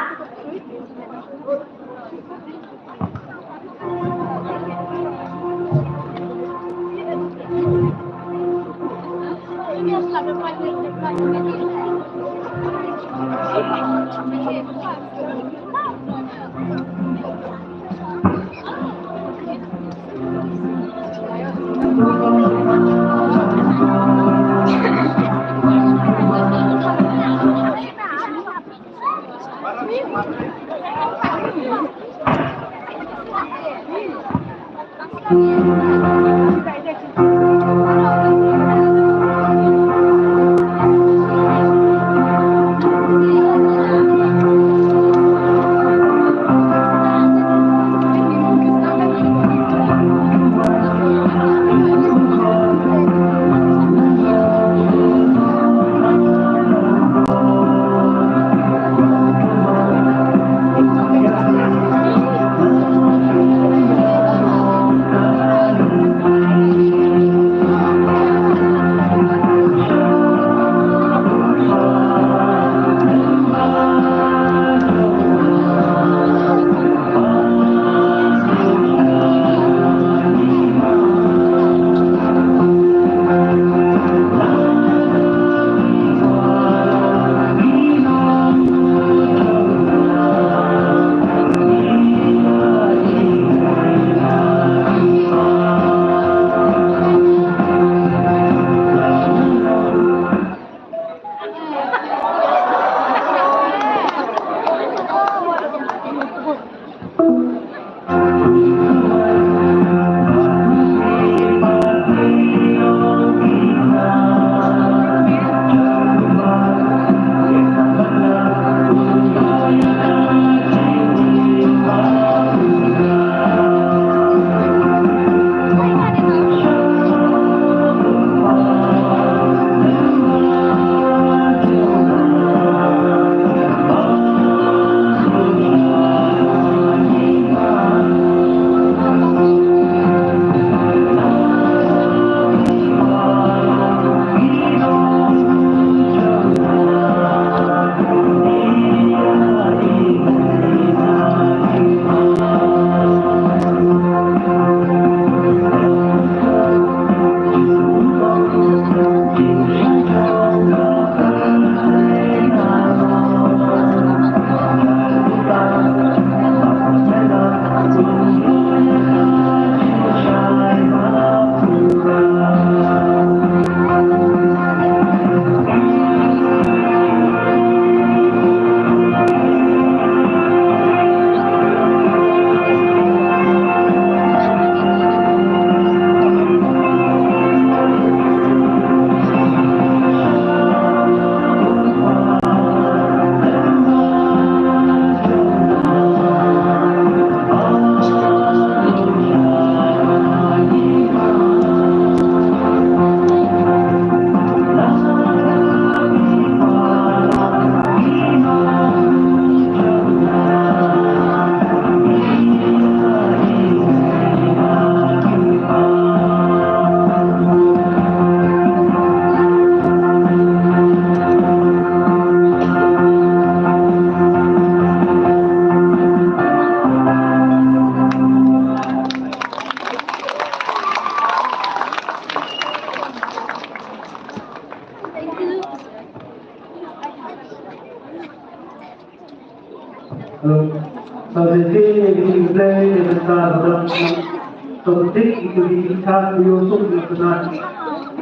Dik itu di kita kuyo suk di sana.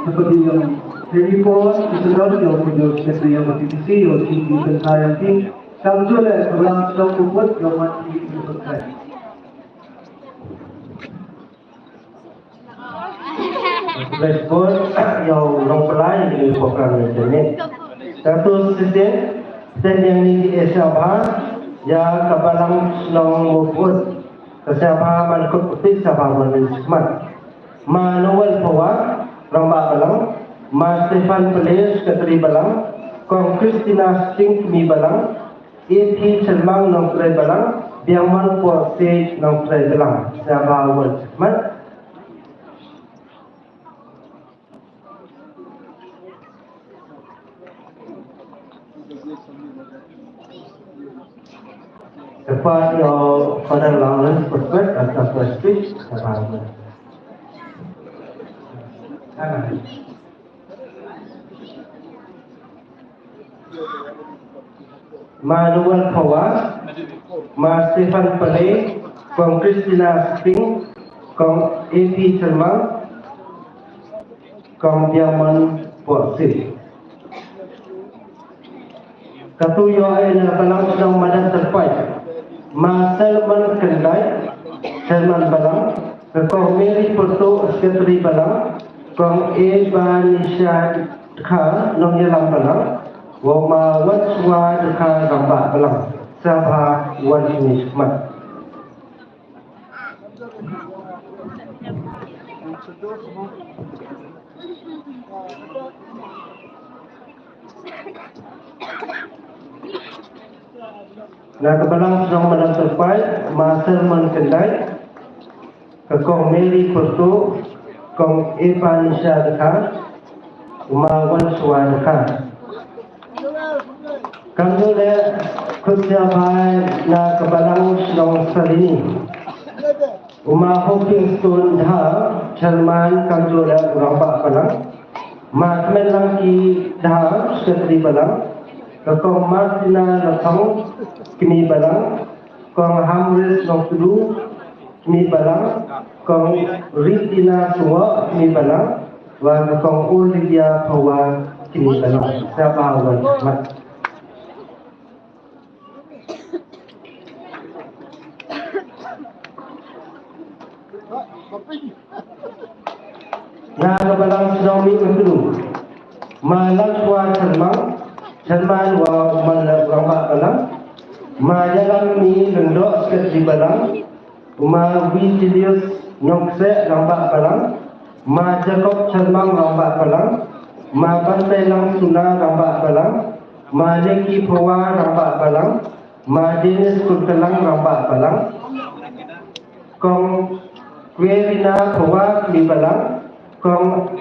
Seperti yang telepon, kita dah jauh kuyo seperti yang P T C, yang P T C, yang P T C. Kamu boleh pulang ke puput, yang mati itu berkait. Respon, yang long pelai, yang program yang jenis. Satu sisi, sendiri di Asia Bah, ya kabalang long muput. Ka Shabha man kut put Shabha man min smat. Ma Noel Phawa, Rangbah Balang, Ma Stephen Pele, Secretary Balang, Kong Christina Sting, Kmie Balang, A P Chelmang, Nongtrai Balang, Biangmon Por Sej, Nongtrai Balang. Shabha wan smat. Tepat ïa Father Lawrence Prophet, Doctor Presbyterian, tepat. Amen. Ma Noel Phawa, Ma Stephen Pele, Kong Christina Sting, Kong A P Chelmang, Kong Biamon Pohsi. Katu ïoh ai na Balang Shnong Madan Tyrpai, Ma Salman Kendai, Salman Balang, Kong Mary Purto, Secretary Balang, Kong Ebanisha Kha, Nongïalam Balang, wa Ma Wanswa Kha, Rangbah Balang. Shabha wan smat. Na ka Balang Shnong Madan Tyrpai, Ma Salman Kendai, ka Kong Mary Purto, Kong Ebanisha Kha, Ma Wanswa Kha. Kam ju leh khut jabhai na ka Balang Shnong Salini. U Ma Hoping Stone Dhar, Chairman, kam ju leh u Rangbah Balang. Ma Kmen Langki Dhar, Secretary Balang. Ka Kong Martina Lathong, Kmie Balang. Kong Hamres Nongtdu, Kmie Balang, Kong Ritina Suwa, Kmie Balang, wa Kong Olivia Phawa, Kmie Balang. Shabha wan smat. Na ka Balang Shnong Mih Nongtdu. Ma Lanswa Chalmang, Chalmang wa man la Rangbah Balang. Ma Ïalam Mih Lyngdoh, Secretary Balang. Ma Vigilius Nongkseh, Rangbah Balang. Ma Jacob Chalmang, Rangbah Balang. Ma Bantai Langsuna, Rangbah Balang. Ma Leki Phawa, Rangbah Balang. Ma Dennis Kunkalang, Rangbah Balang. Kong Kwerina Phawa, Kmie Balang. Kong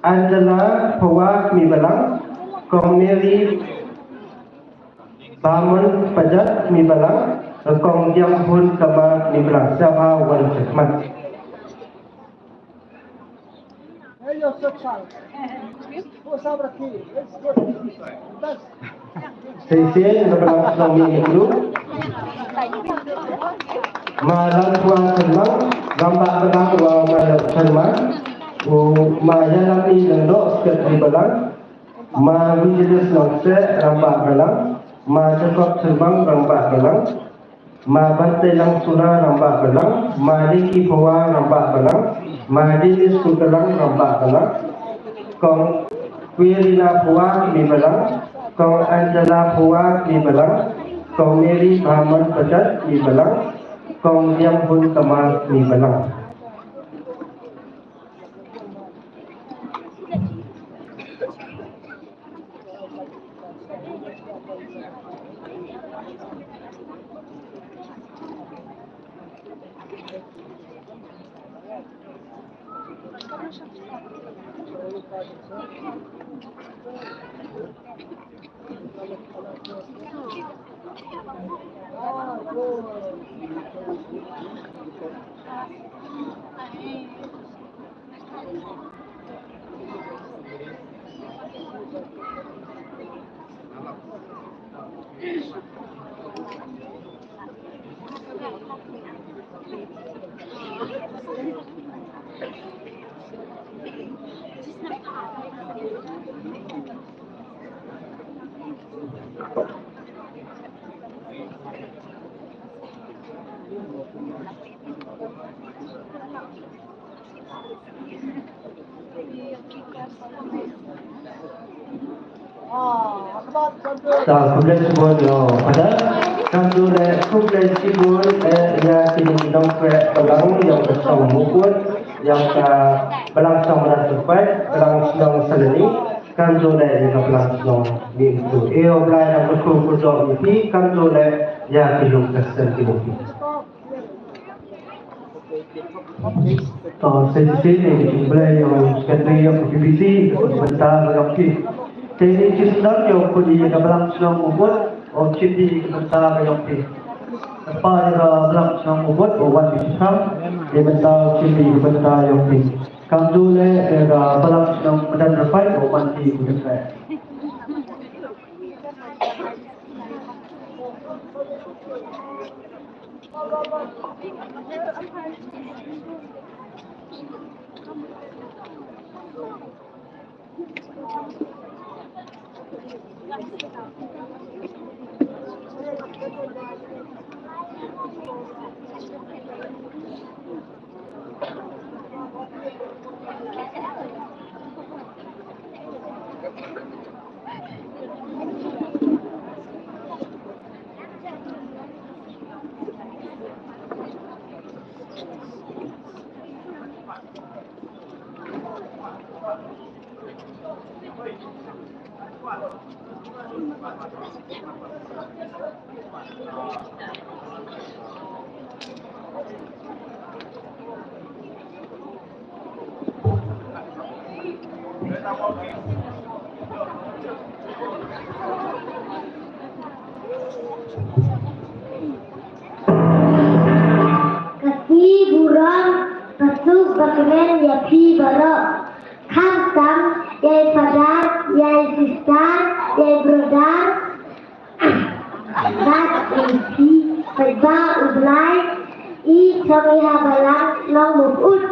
Angela Phawa, Kmie Balang. Kong Mary Bamon Pajat, Kmie Balang. Kong Diang Hun Kama, Kmie Balang. Shabha wan smat. Shisien na Balang Shnong Mih Nongtdu. Ma Lanswa Chalmang, Rangbah Balang wa Ma Chalmang. U Ma Ïalam Mih Lyngdoh, Secretary Balang. Ma Vigilius Nongkseh, Rangbah Balang. Ma Jacob Chalmang, Rangbah Balang. Ma Bantai Langsuna, Rangbah Balang. Ma Leki Phawa, Rangbah Balang. Ma Dennis Kunkalang, Rangbah Balang. Kong Kwerina Phawa, Kmie Balang. Kong Angela Phawa, Kmie Balang. Kong Mary Bamon Pajat, Kmie Balang. Kong Diang Hun Kama, Kmie Balang. Ta khublei shibun ïa u Phadar. Kumjuh leh khublei shibun eh ïa ki nongtrei balang ïa ka shnong Mukut, ïa ka balang shnong Madan Kyrpait, balang shnong Salani, kumjuh leh ïa ka balang shnong Mihmyntdu. Ïa u Blai un kyrkhu kyrdoh ïa phi, kumjuh leh ïa ki lum ka seng ki lum phi. To, sa shisien, eh, khublei ïa u Secretary ïa u P B C, bynta ka jong phi. Te ïa ki sdang ïa u khun ïa ka balang shnong Mukut, u shim ïa ka bynta ka jong phi. Kpa ïa ka balang shnong Mukut, u wan ïa u sham, ïa bynta u shim ïa ka bynta jong phi. Kumjuh leh, ïa ka balang shnong Madan Kyrpait, u wan ïa u Madan Kyrpait. Ka sngi burom, ka suk bakmen ïa phi baroh. Khamtam ïa i Phadar, ïa i Sister, ïa i Brother. Bad ïa phi, paidbah U Blai, i shong i ha balang shnong Mukut.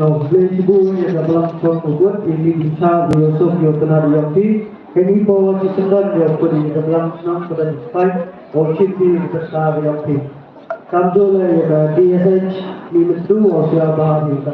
Khublei shibun ïa ka balang shnong Ubud, ïa ki bynta ïa u suk ïa u tnat ïa ki. Kane pa wat ki kyndon ïa u kut ïa ka balang shnong ka ban phai. Ïa ki ki bynta ïa ki. Kam dula ïa ka D S H ni mynta u sia ba ïa ka.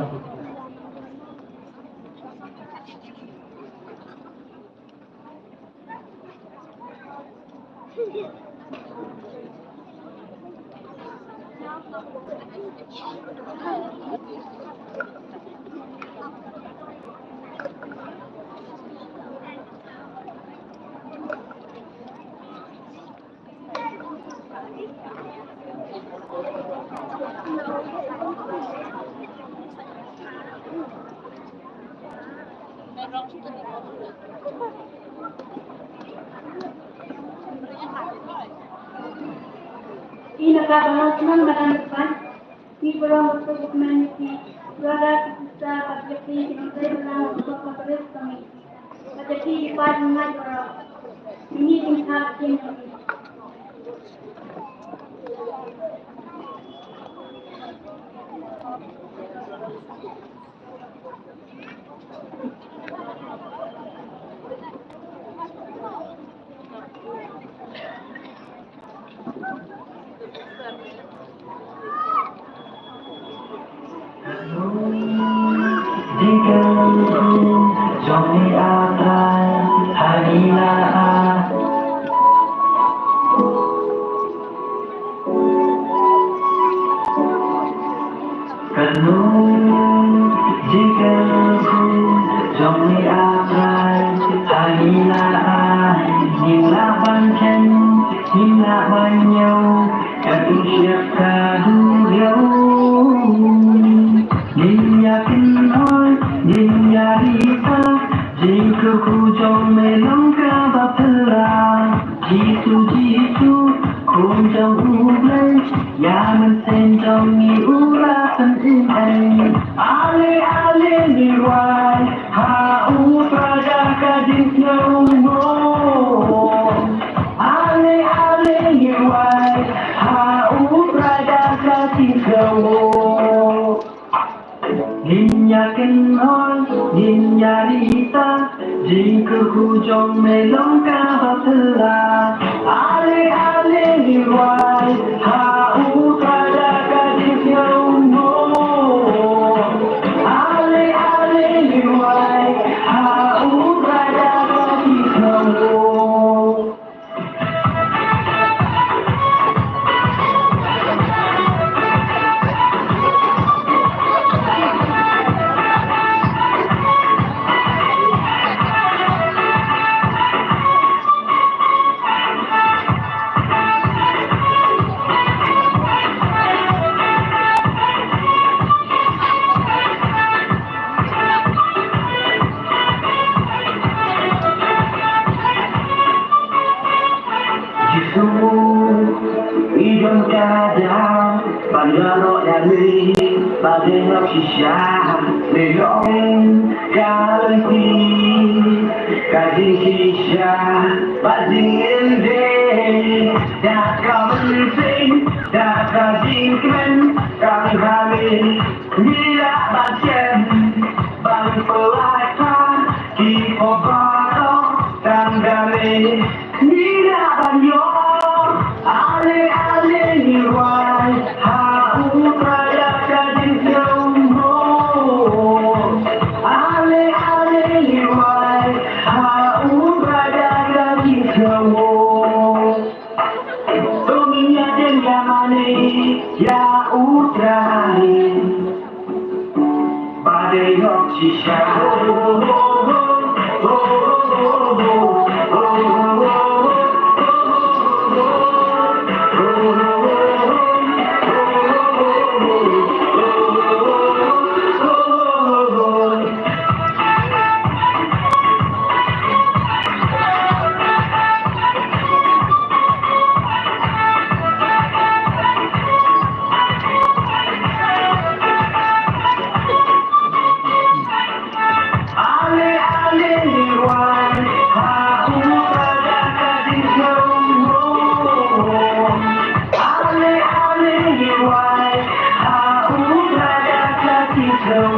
Ina ka bang sman madan depan. Ki bro mesti kmen ki suara kita tapi ki menteri menang untuk menteri kami. Tapi ki pada ngai bro. Ini tingkat ini. Kano jingkyrkhu jong ngi A Trai, ha ngi la ai, ngim lah ban kheiñ, ngim lah ban ñiew, katto shep ka duriaw. Ngin ïa kynhoi, ngin ïa ri ta, jingkyrkhu jong me long kaba phylla. Jisu, Jisu, Khun jong U Blei, ïa mynsiem jong ngi u la pynïeng ei. Ale, ale, ngi rwai ha U Trai da ka jingsngew mo. Ale, ale, ngi rwai ha U Trai da ka jingsngew mo. Ngin ïa kynhoi, ngin ïa ri ta, jingkyrkhu jong me long kaba phylla. Ale, ale, ngi rwai ha U Trai da ka jingsngew mo. Ale, ale, ngi rwai ha U Trai da ka jingsngew mo. Ba dei hok shisha, dei long ka lynti, ka jingshisha bad jingim dei da ka mynsiem, da ka jingkmen. Tang ha ngi ngi lah ban shem, ban pynlait ha ki pop baroh. Tang da ngi ngi lah ban ïoh. Ale ale ngi rwai ha U Trai da ka jingsngew. Ale ale ngi rwai ha U Trai da ka jingsngew. To ngin ïadei ïa mane ïa U Trai. Ba dei hok shisha. Ale ale ngi rwai ha U Trai da ka jingsngew. Ale ale ngi rwai ha U Trai da ka jingsngew.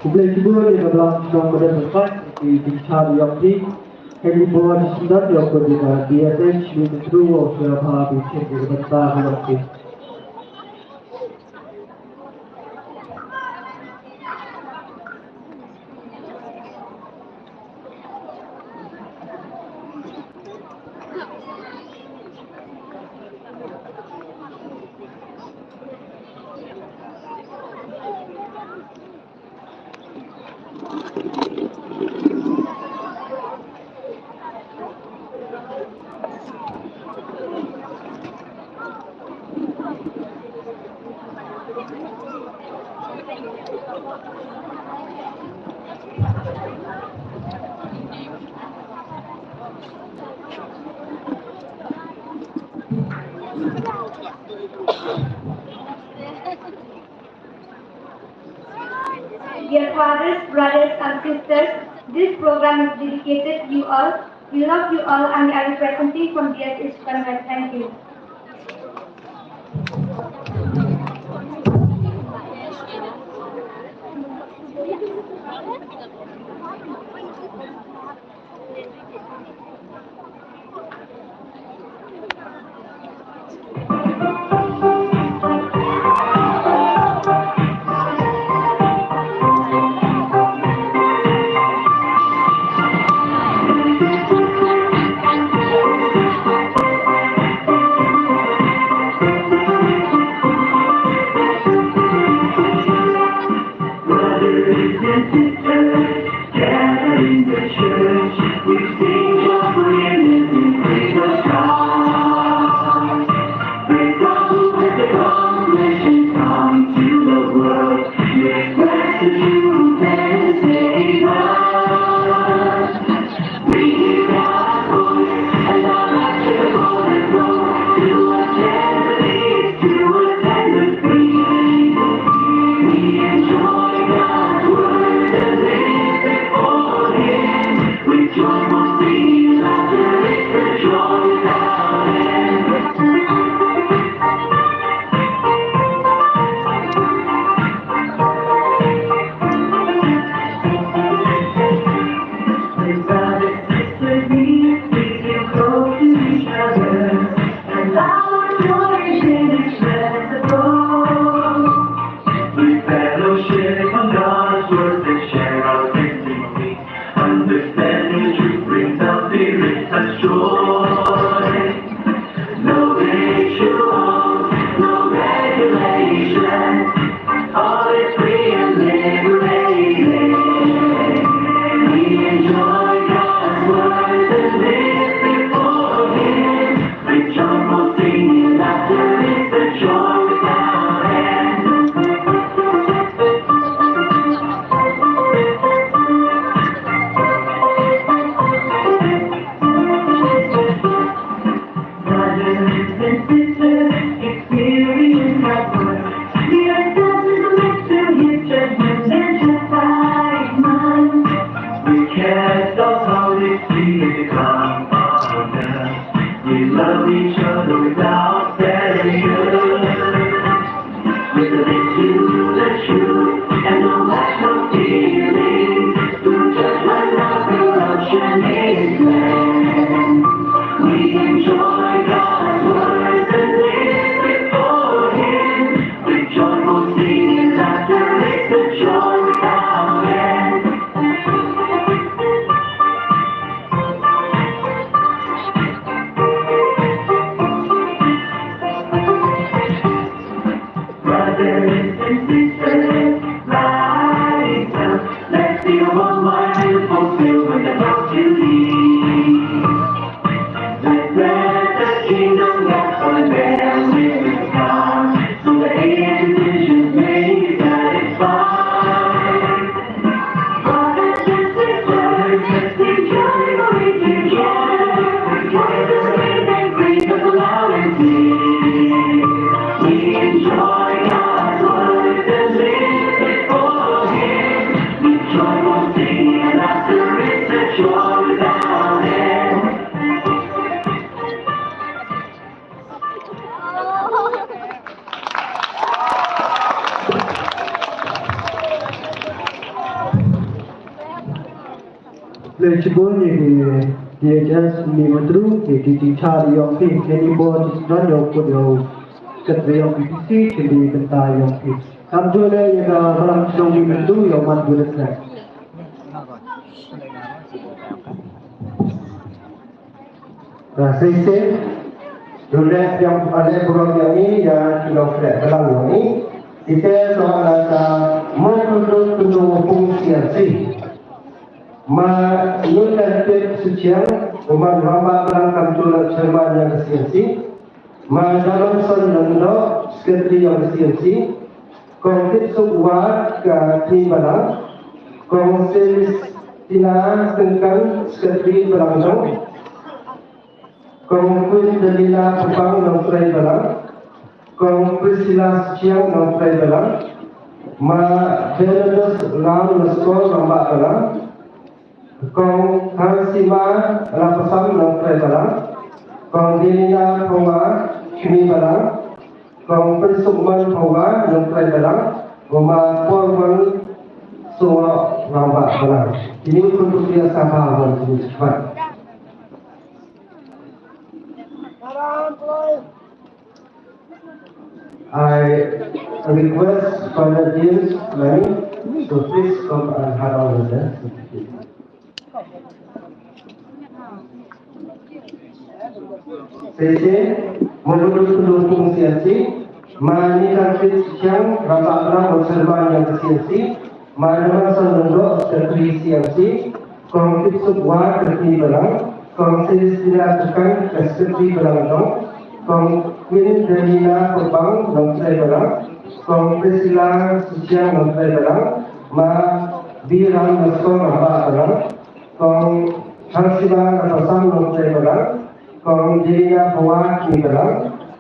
Khublei shibun ïa ka Balang Shnong Baden Rymbeit, ki jingshad ïa phi. Kane ka por shisien ïa ka D S H, shu kyntu ïa phi ba phi check ïa ka bynta ïa phi. Dear fathers, brothers and sisters, this program is dedicated to you all. We love you all and we are representing from D S H Convent. Thank you. Brothers and sisters, gathered in the church, we sing your praises and praise of God. Praise God who has accomplished his coming to the world. Yes, blessed assurance, there is a God. We fellowship on God's word and share our faith in faith. Understanding the truth brings out fear and such joy. No rituals, no regulations, all is free and liberating. We enjoy God's That's how we become partners. We love each other without failure. With a big you, the truth, and no lack of feeling. We're just like Roger Ocean is. We enjoy God's word and live it for Him. With joyful singing, laughter is the joy without end. Brothers and sisters, rise up. Let's be one mind and fulfill with the love to lead. Let, let the kingdom gospel bear witness, God, so that age and vision may be satisfied. Le chibun ye ki, ki H S ni matru ye ki, ki char yong ki, ke ni bo ji sunan yong put yong kat yong ki si ke ni benta yong ki. Kam tu le ye ka balang chong ni matru yong man bu de. Ka shisien ruh leh ïa u leh burom ïa ngi ïa ki nongtrei balang ïa ngi. Ite to la ka mut lut lut tu pung sian si. Ma ngi kan tip suchiang uman rama balang kan tu la chairman ïa ka sian si. Ma Damanson Nando, secretary ïa ka sian si. Kong Kipsuk Ward ka Kni Balang, Kong Celestina Sengkang, Secretary Balang Dong, Kong Queen Delila Pupang Nongtrei Balang, Kong Priscilla Suchiang Nongtrei Balang, Ma Bernardus Ram Leskor Rangbah Balang, Kong Harsima Lapasam Nongtrei Balang, Kong Delina Phawa Kni Balang, Kong Pynsukman Phawa Nongtrei Balang, Roma Porwan Sowa Rangbah Balang. Ini untuk dia sama wan sini cepat. I request Father James Mani to please come and hand over the certificate. Sese, menurut pendukung siasi, Mani Tangkit Siang, Rabat Ram, Serban yang siasi, Mani Mansang Lendok, Sekretari siasi, Kong Kipsuk Ward, Kepala Balang, Kong Celestina Tukang, Sekretari Balang Dong, Kong Queen Delina Pepang, Nongtrei Balang, Kong Priscilla Suchiang, Nongtrei Balang, Ma Biram Leskor, Rangbah Balang, Kong Harsima Lapasam, Nongtrei Balang, Kong Delina Phawa, Kni Balang,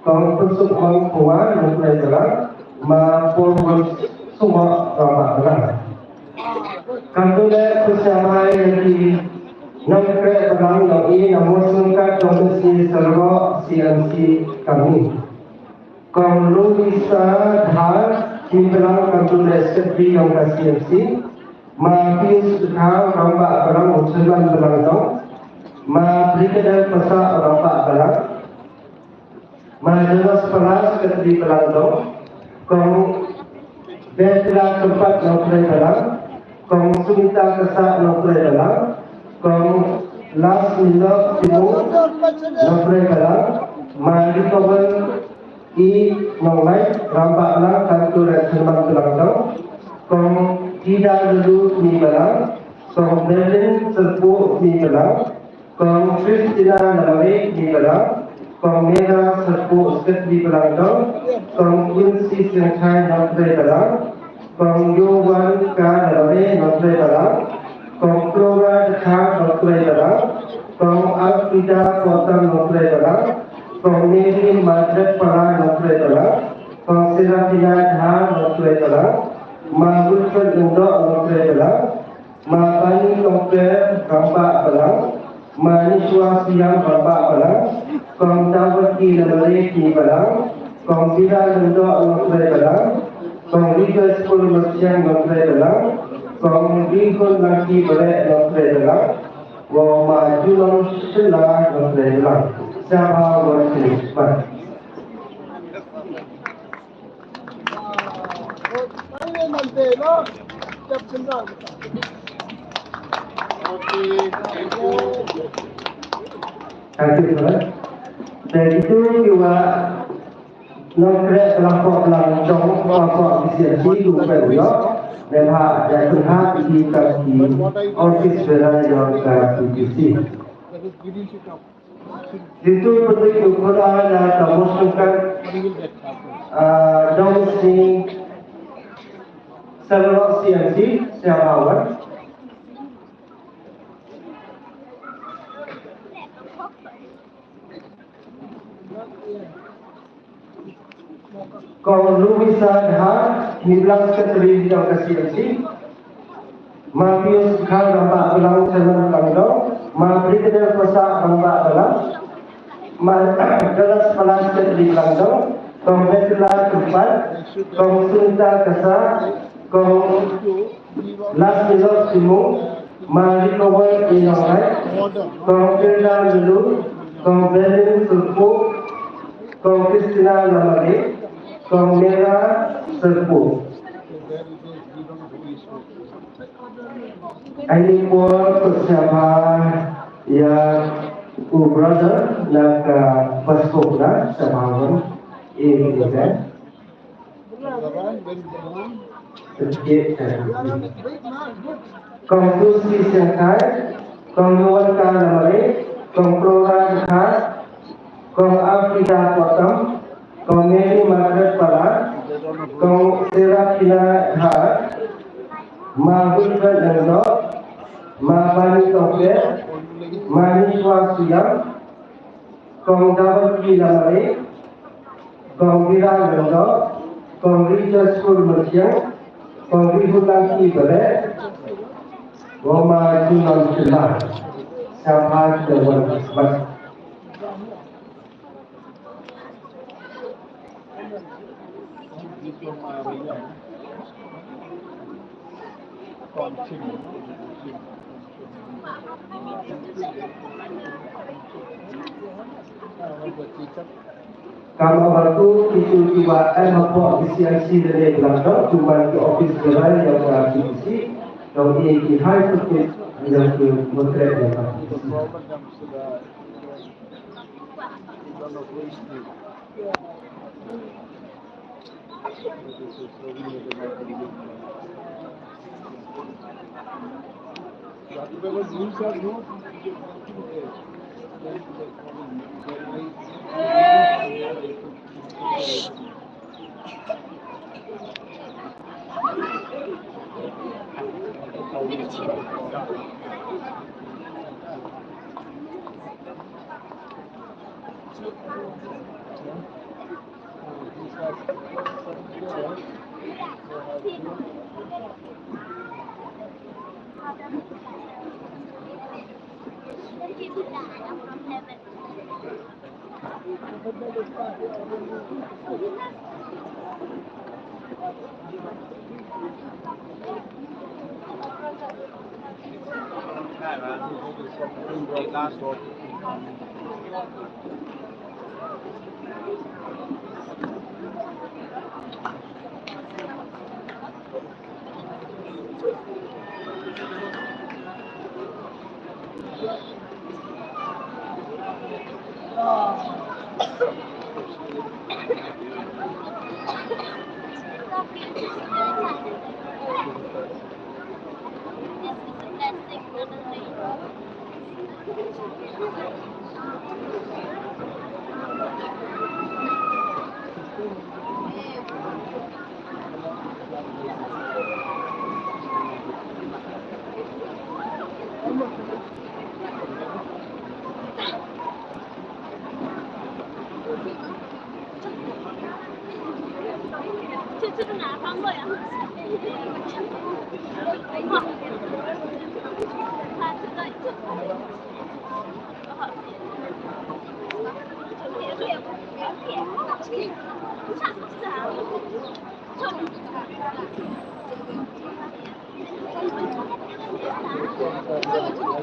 Kong Pynsukman Phawa, Nongtrei Balang, Ma Porwan Sowa, Rangbah Balang. Kam tu le pynshai ïa ki nongtrei balang nong i na mosung ka jong si serwo C M C kami. Kong Louisa Dhar, Kni Balang, kam tu le Secretary yong ka C M C. Ma Pius Dkhar, Rangbah Balang, Chairman Balang Dong. Ma Brigadier Pasa, Rangbah Balang. Ma Jonas Paras, Secretary Balang Dong. Kong Bethla Kempat, Nongtrei Balang. Kong Sumita Kasa, Nongtrei Balang. Kong Las Nilok Timur, Nongtrei Balang. Ma Gitoban I Nonglai, Rangbah Balang, kam tu le Chairman Balang Dong. Kong Ida Lulu, Kni Balang. Kong Berlin Serpo, Kni Balang. Kong Christina Nalawei, Kni Balang. Kong Mera Serpo, Secretary Balang Dong. Kong Quincy Sengchai, Nongtrei Balang. Kong Yowan Ka Nalawei, Nongtrei Balang. Kong Flora Dkhar, Nongtrei Balang. Kong Alfreda Potam, Nongtrei Balang. Kong Mary Margaret Para, Nongtrei Balang. Kong Serafina Dhar, Nongtrei Balang. Ma Wilfred Lyngdoh, Nongtrei Balang. Ma Bani Tongkper Rangbah Balang, Ma Nishwa Siam Rangbah Balang, Kong Dawati Lamare Kñi Balang, Kong Bira Lyngdoh Nongkreh Balang, Kong Rejoice Kur Marsiang Nongkreh Balang, Kong Rihun Langki Bareh Nongkreh Balang, wa Ma Junong Shylla Nongkreh Balang. Sngewbha wan sini. Thank you, sir. Thank you, you are Nongkreh Balang Pok Balang Jong, Pok Pok Bisian Ji, Lu Pek Uyok, Memha, Jackson Hart, Ki Kam Ki, Office Bearer, Yong Ka Ki Bisi. Itu penting tu kena ada tamu sungkan, ah, dong sing seluruh C M C, siapa awak. Kong Louisa Dhar, Niblang Secretary jong ka C M C. Ma Pius Khang Rangbah Balang Chairman Langdong, Ma Brigadier Kosa Rangbah Balang, Ma Dallas Pala Secretary Langdong, Kong Betula Tupat, Kong Sunita Kasa, Kong Las Milok Simu, Ma Recover Inongai, Kong Tilda Lulu, Kong Berlin Surpu, Kong Christina Lamare, Kong Mera Surpu. Ai ni por to sngewbha ïa u brother na ka Facebook na sngewbha wan. Ïa ni kan. Kong Lucy Siangkai, Kong Nuan Ka Namare, Kong Flora Dkhar, Kong Afrida Potam, Kong Mary Margaret Pala, Kong Serafina Dhar, Ma Hulbert Nangdok, Ma Bani Tongkper, Ma Nishwa Suyang, Kong Dawat Ki Lamare, Kong Bira Lengdok, Kong Richard Skur Mersiang, Kong Rihutang Ki Bere, Goma Junam Sila, Sabha Dewan Bat. Kama batu kitu kiwa em hapoh B C I C lane belakang cuma ki office gerai yang berarti bisi, dong ini ki high ticket yang ke mengkrek yang tak bisi.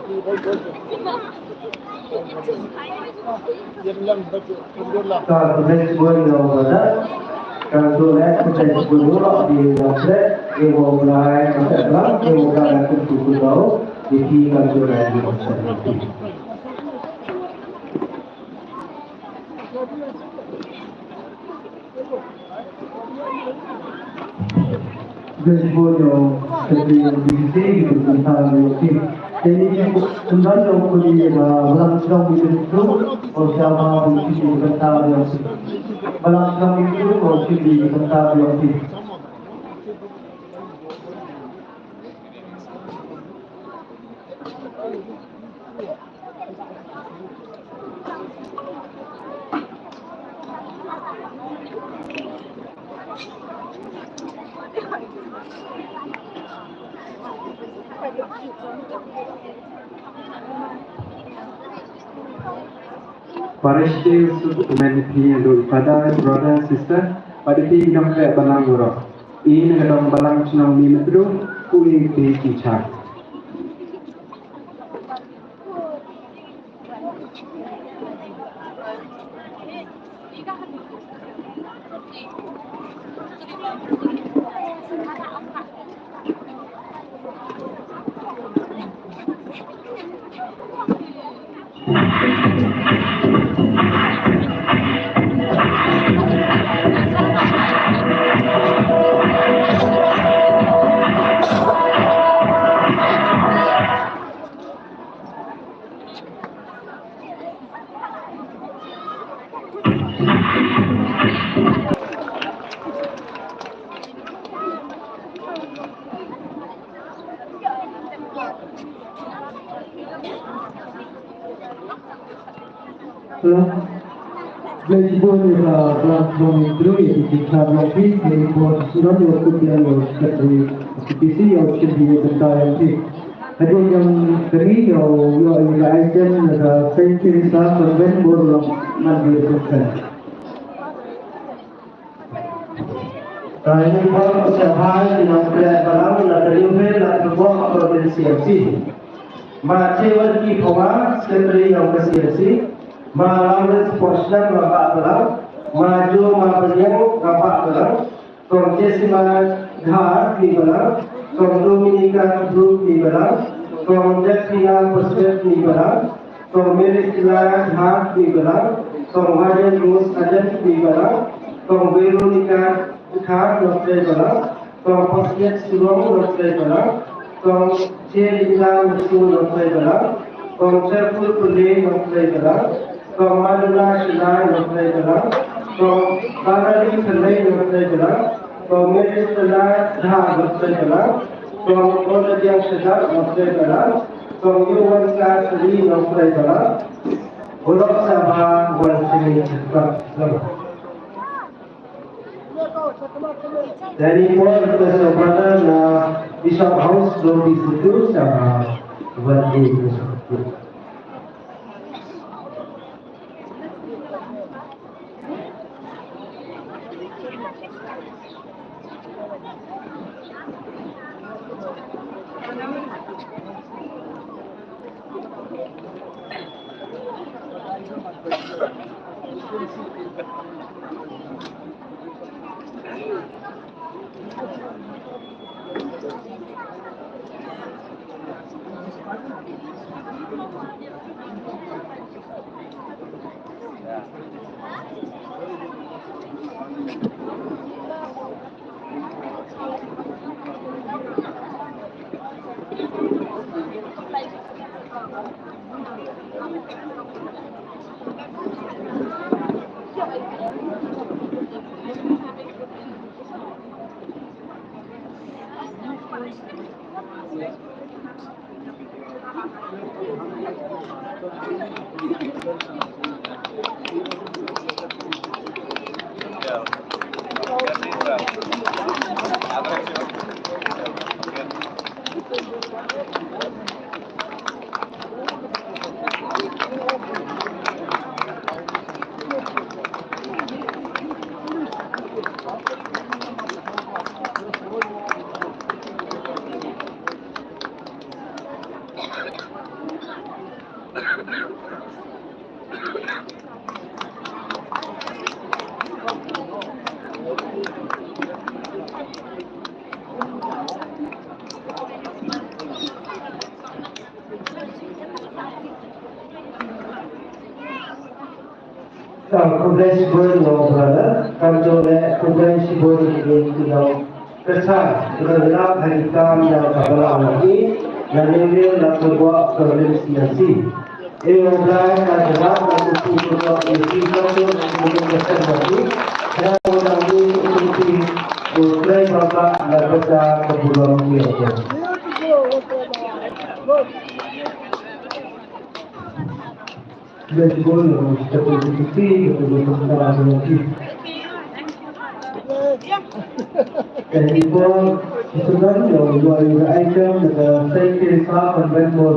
Ka khublei shibun ïa u Brother, ka khublei shibun ïa u Brother, ïa u Brother, ïa u Brother, ïa u Brother. Khublei shibun ïa u Secretary jong ka B C C, ïa u Secretary jong ka B C C. Te ngi shu kynduh ïa u Balang Shnong Mihmyntdu, u shim bynta ïa u Secretary. Balang Shnong Mihmyntdu, u shim bynta ïa u Secretary. Parish Day, Usup, Umen, Nephi, Father, brother, sister, bad ïa phi ki nongtrei balang baroh. Ïa nga dong Balang Shnong Mihmyntdu, u ïa phi ki chah. Hello. Blei shibun ïa ka Balang Shnong Mihmyntdu, ïa ki jingkhlad jong phi, ïa ki por shisha ïa u Kut ïa u Secretary, C P C, ïa u Secretary ïa bynta ïa phi. Hadien jong ka ri ïa u ïa u ïa ka item ïa ka Saint Teresa Convent Borlong Mandir Convent. Ka ïa ki bor ka sha bha ïa ki nongtrei balang na ka liang phi na ka bor ka province C M C. Ma Chewarki Phawa, Secretary jong ka C M C. Ma Lawrence Poshnam, Rangbah Balang. Ma Jo Ma Baniang, Rangbah Balang. Kong Jesima Dhar, kmie balang. Kong Dominica Kudru, kmie balang. Kong Jacqueline Poshnam, kmie balang. Kong Mary Stella Dhar, kmie balang. Kong Wajan Rose Aden, kmie balang. Kong Veronica Dhar, nongtrei balang. Kong Pasket Surong, nongtrei balang. Kong Cherina Musu, nongtrei balang. Kong Cherpur Pule, nongtrei balang. Kong Maduna Shalai, nongtrei balang. Kong Barali Pule, nongtrei balang. Kong Mary Stella Dhar, nongtrei balang. Kong Oladiang Shadap, nongtrei balang. Kong Yuwan Ka Sri, nongtrei balang. Bulok Sabha, wan sini cepat. Selamat. Dari por ke sobrada na Bishop House, Lobby Situ, sama Wadi Bishop. Khublei shibun mo brother, kumjuh ruh khublei shibun ïa ki nongkyrshan, ki nongïarap ha ki kam ïa ka balang jong ngi, na lyndet na ka bor ka rim C R C. Ïa u Blai ka jingïarap na ka bor ka rim C R C, kumjuh ruh na ka bor ka rim jong ngi, ïa u nang ngi kumjuh u Blai ba ka na ka bor ka burom ïa ka. Let's go, let's go, let's go, let's go, let's go. Thank you for the item, the safety staff and then for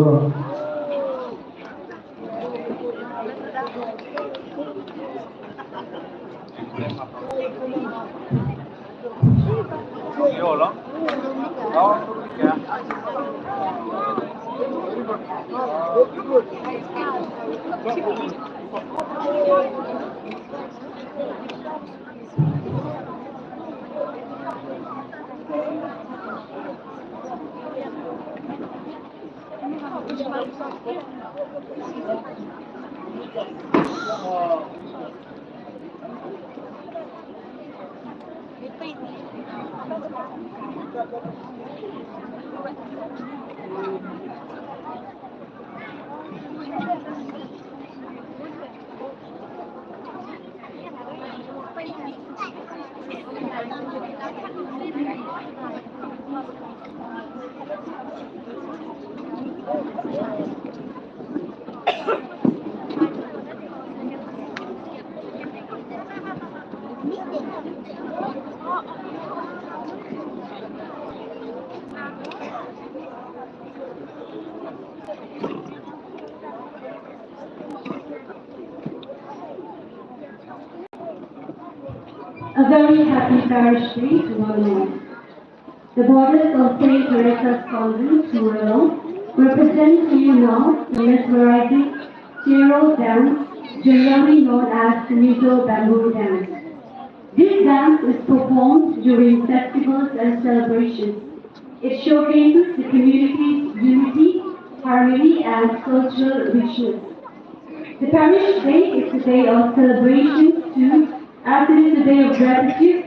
A very happy parish day to one and all. The boarders of Saint Teresa's Convent, Muralong, represent to you now the mesmerizing Tero dance, generally known as the Mizo Bamboo Dance. This dance is performed during festivals and celebrations. It showcases the community's unity, harmony, and cultural richness. The parish day is a day of celebration too, as it is a day of gratitude,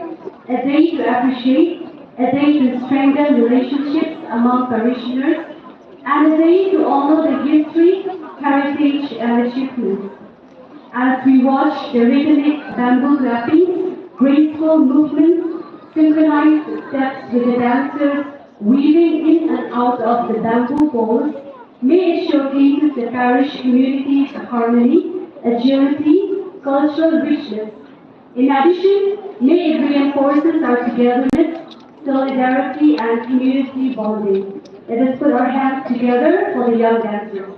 a day to appreciate, a day to strengthen relationships among parishioners, and a day to honor the history, heritage, and achievements. As we watch the rhythmic bamboo clapping, graceful movements, synchronized steps with the dancers weaving in and out of the bamboo poles, may it showcases the parish community's harmony, agility, cultural richness. In addition, may it reinforces our togetherness, solidarity, and community bonding. Let us put our hands together for the young dancers.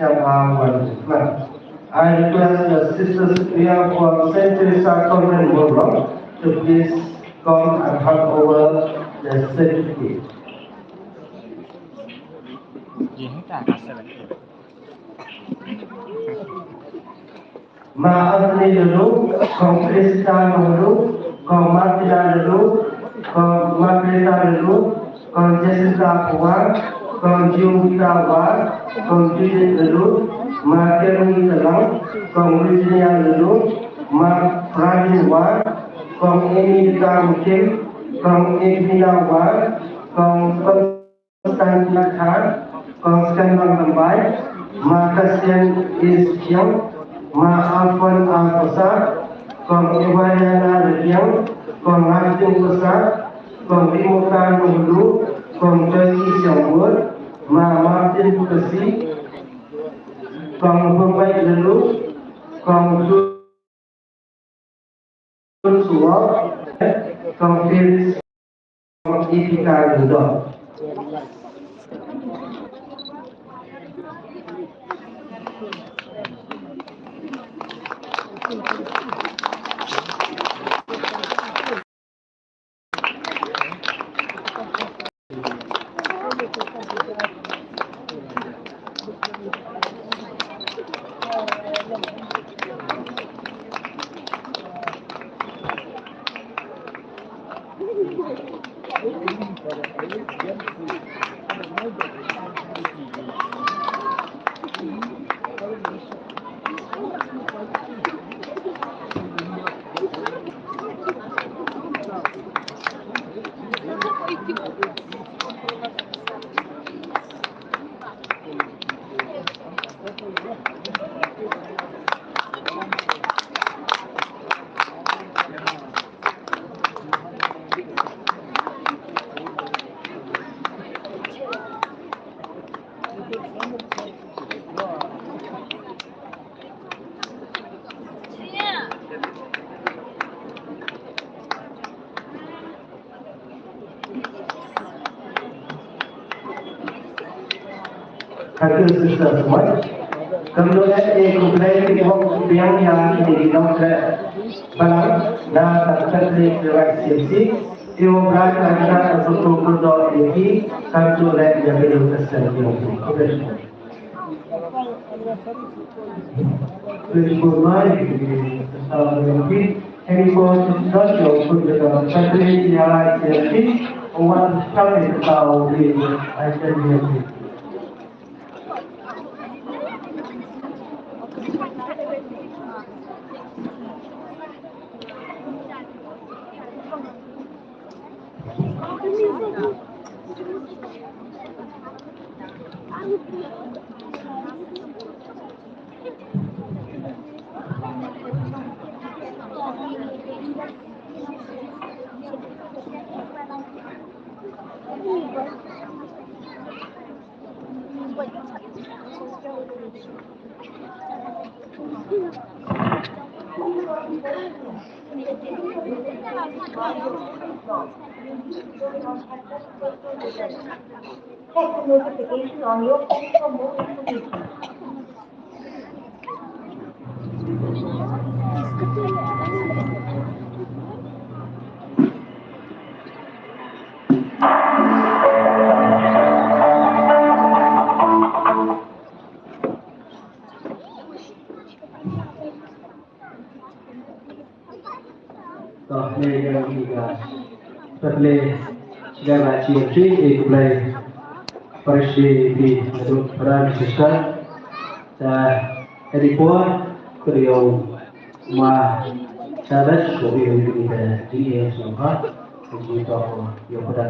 Siang Ba Wan Islam. I request the Sister Supriya from Saint Teresa Convent, Mawlong, to please come and hand over the certificate. Ma Anthony Lulu, Kong Krista Lulu, Kong Martina Lulu, Kong Margarita Lulu, Kong Jessica Pua, Kong Jovita Wa, Kong Judith Lulu, Ma Kerwin Telang, Kong Virginia Lulu, Ma Pradin Wa, Kong Amy Rita Mukim, Kong Edwina Wa, Kong Kong Constantine Khan, Kong Skanwang Lambai, Ma Kastian Is Chiang, Ma Afon Akosa, Kong Evariana Regiang, Kong Martin Kosa, Kong Rimoka Nulu, Kong Joyce Siang Wood, Ma Martin Kasi, Kong Bumbai Lulu, Kong Suwak, Kong Felix, Kong Ipika Lindor. Thank you, Sister Sumait. Kumjuh eh, eh, khublei shibun biang ïa kine ki nongtrei balang na ka Catholic River C F C. Eh, u bra ka jana ka sukru kumjuh eh ki, kumjuh eh ïa ki nongtrei. Khublei shibun. Khublei shibun mai, eh, Sister Sumait. Any more discussion? Khublei shibun ïa ki, wan sa ki, Sister Sumait. Check the notification on your phone for more information. Ka kane ka dei ka pyrthei ka na chi chi e khublei. Parish di di nadu pran sister. Ta edi por krio ma ta da ko bi di di di e song ha. Ko ji to ko yo pada.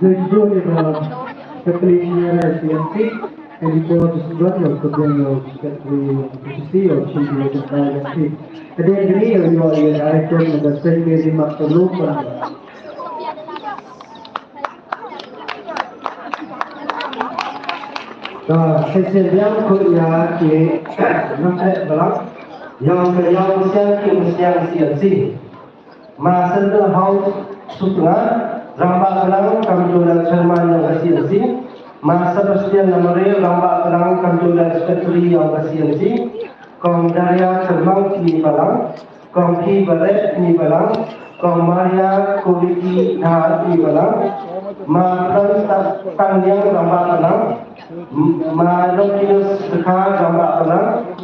Dei kito ïa ka Secretary General C M C, ka dei kito ki subriew ïa ka Secretary General C M C, ïa ka Secretary General C M C. Ka dei kito ïa ka item number three, ka dei Mark Tulu, ka Ka shisien biang khuid ïa ki nongtrei balang, ïa ka ïa ka siang ki siang C M C. Ma Central House Sutnga, rangbah balang kam ju leh chairman ïa ka C M C. Ma Sebastian Lamare, rangbah balang kam ju leh secretary ïa ka C M C. Kong Daria Chermang ki balang. Kong P Baret ni balang, Kong Maria Kuliki Dhar ni balang, Ma Pran Ta-, Tang Liang Ramba balang, M-, Ma Longinus Dekha Ramba balang,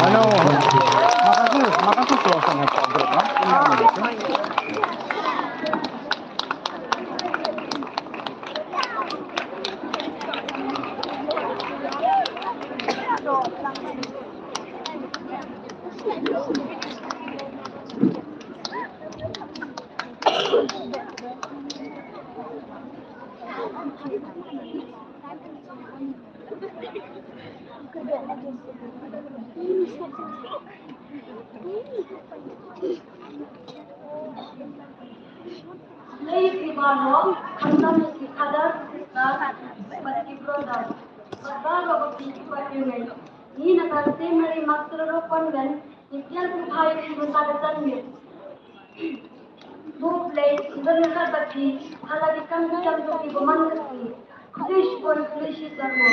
Ano, makasus, makasus lo sa nga pagod, no? Lei ki baroh, khamtam ki father, sister, bad ki brother, bad baroh ki ki paid ïing. Ngi na ka Saint Mary Mass Collegiate Convent, ngi kyrpad ïa phi mynta ka janmiet. Ko Blei un don ryngkat bad phi ha la ki kam ki jam jong phi ba man ka sngi. Khublei shibun, khublei shihajar nguh.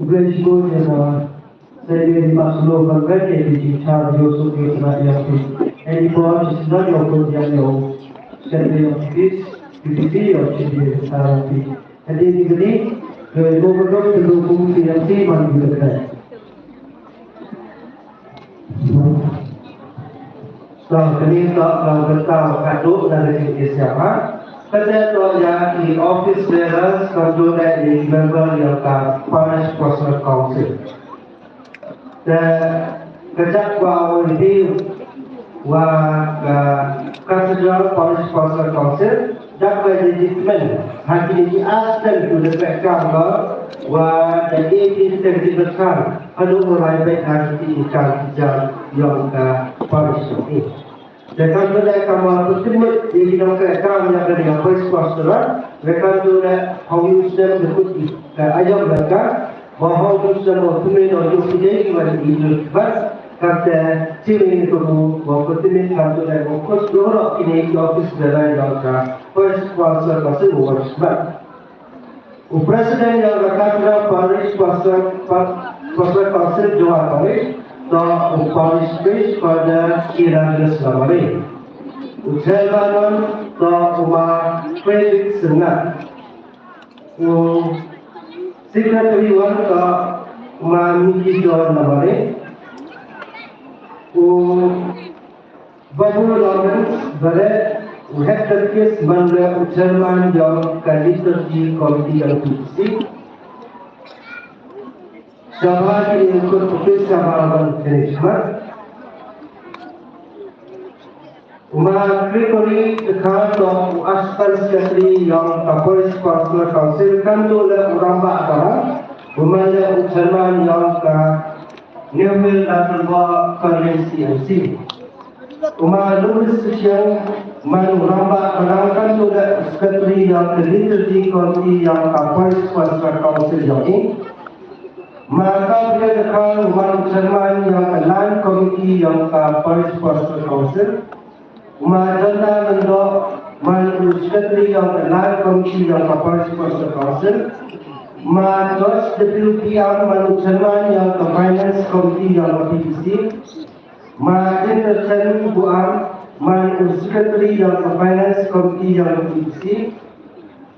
Khublei shibun ïa ka Secretary Mark Sulu Conrad ïa ki jingshah ïoh suk ïoh sngap ïa phi. Hynrei por shisha ïoh kut ïa ïoh Secretary of Peace, P P C ïoh shisha ïa phi. Hynrei ni kini, ïoh ïoh kut ïoh kut ïoh kut ïoh kut ïoh kut. Ka kane ka ka ka ka ka duk na ka jingïasyllok ha. Kane ka ïa ki office bearers, ka duk na ki member ïa ka Parish Pastoral Council. Te ka jak wa wa review wa ka Cathedral Parish Pastoral Council. Dak ba ïa jingkmen ha kine ki ar snem tu da pyrkhat ba wa da ïa ki teng ki bynta haduh ba lai beit ha kine ki kam ki jam ïong ka parish ni. Da kan tu da ka ma tu timit ïa ki dang ka kam ïa ka ding parish pastor. Da kan tu da hong yu snem da kut ki ka ayam da ka ba hong yu snem ba tu me da yu ki dei ki ba di yu ba ka te chiri ni tu ba ku timit kan tu da ko kus doro kine ki office da rai ïong ka parish pastor ka su wa ba. U President ïa ka Cathedral Parish Pastor, Pa-, Pastor Council Jowai Parish, to u Parish Priest Father Erastus Lamare. U Chairman to u Ma Frederick Sengak. U Secretary wan to u Ma Miki John Lamare. U Babu Lawrence Bharat, u Head Catechist man le u Chairman jong ka Liturgy Committee jong P C C. Shabha ki u kut office shabha ban finish mat. U Ma Gregory Dkhar to u Assistant Secretary jong ka Parish Pastoral Council kan tu le u Rambah Barang, u man le u Chairman jong ka Newville Lateral Conference C M C. U Ma Louis Suchiang man u Rambah Barang kan tu le Secretary jong ka Liturgy Committee jong ka Parish Pastoral Council jong i. Ma Gabriel Dkhar man u Chairman jong ka Land Committee jong ka Parish Pastoral Council. U Ma Jonta Lyngdoh man u Secretary jong ka Land Committee jong ka Parish Pastoral Council. Ma George W P Am man u Chairman jong ka Finance Committee jong ka P P C. Ma Inderchen Buam man u Secretary jong ka Finance Committee jong ka P P C.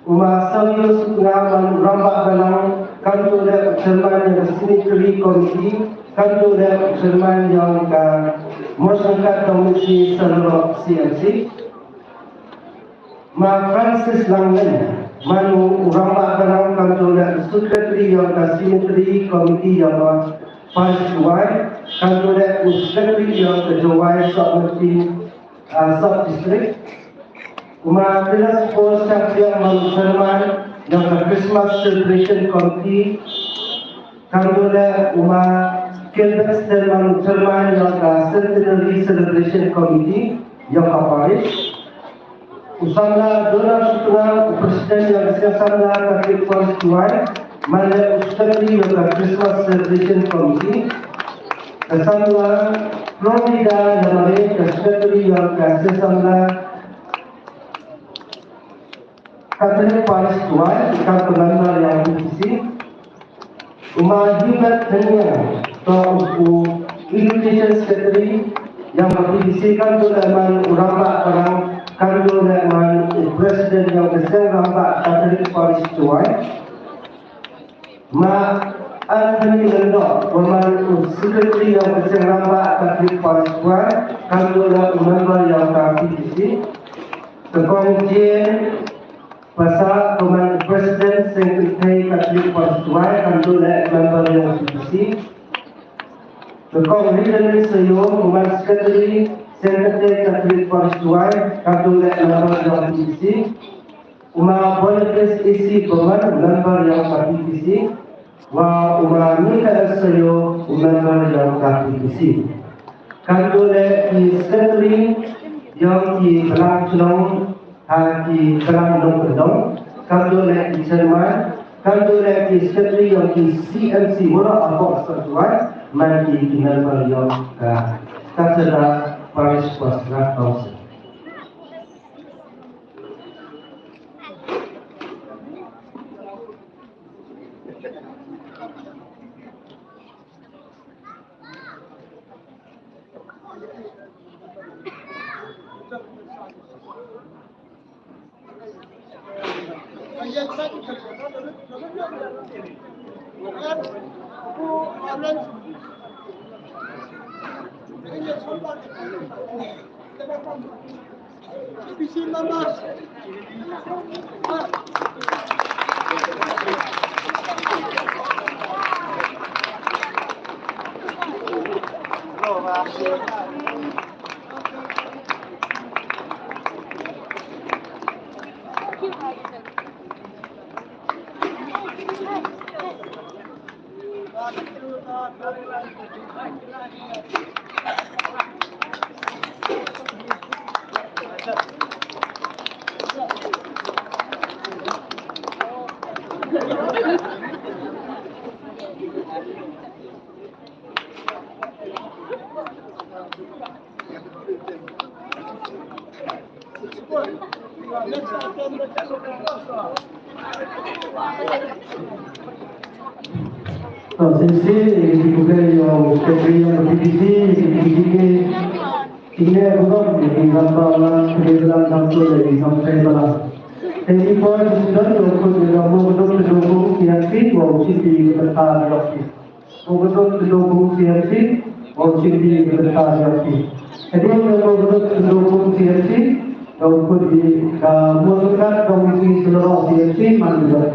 U Ma Sawio Suknga man u Rambah Balang kan tu le u Chairman jong ka Cemetery Committee, kan tu le u Chairman jong ka Moshangkat Dormitory Salorok C M C. Ma Francis Langlen man u Rambah Balang kan tu le u Secretary jong ka Cemetery Committee jong ka Parish Jowai, kan tu le u Secretary jong ka Jowai Sub Committee, ah, Sub District. U Ma Pilas Paul Sapiang man u Chairman jong ka Christmas Celebration Committee. Kan tu le u Ma Gilbert Stem man u Chairman jong ka Centenary Celebration Committee jong ka Parish. U Samla Donald Sutnga, u President jong ka Seng Samla Catholic Parish Jowai, man le u Secretary jong ka Christmas Celebration Committee. Ka Samla Florida Lamare, ka Secretary jong ka Seng Samla Catholic Parish Jowai, ka member jong P P C. U Ma Hubert Thyniang, to u Education Secretary jong ka P P C, kan tu le man u Rambah Balang, kan tu le man u President jong ka Seng Rambah Catholic Parish Jowai. Ma Anthony Lyngdoh, u man u Secretary jong ka Seng Rambah Catholic Parish Jowai, kan tu le u member jong ka P P C. Ka Kong Jane Pasar, u man President Seng Kynthei Catholic Parish Jowai, kan tu le member jong P P C. Ka Kong Ridley Sayo, u man Secretary Seng Kynthei Catholic Parish Jowai, kan tu le member jong P P C. U Ma Boniface A C Bamar, member jong ka P P C. Wa u Ma Michael Sayo, u member jong ka P P C. Kan tu le ki Secretary jong ki Balang Chnong, ha ki Balang Nongkyndong, kan tu le ki Chairman, kan tu le ki Secretary jong ki C M C, wala apa sesuai, man ki ki member jong ka Cathedral Parish Pastoral Council. To, shisien, ïa ki khublei ïa u Secretary ïa ka P T C, ïa ki P T C, ïa ki nongïalam, ïa ki nongïalam, ïa ki nongïalam, ïa ki nongïalam. Te ngi poi sha u President, ïa u khun jong ka Mawkyndoh Tyndong Kum C R P, ïa u Chief Secretary, ïa u Mawkyndoh Tyndong Kum C R P, ïa u Chief Secretary, ïa u Chief. Hadien ïa u Mawkyndoh Tyndong Kum C R P, ïa u khun jong ka Mawkyndoh Tyndong Kum C R P, man ïa u.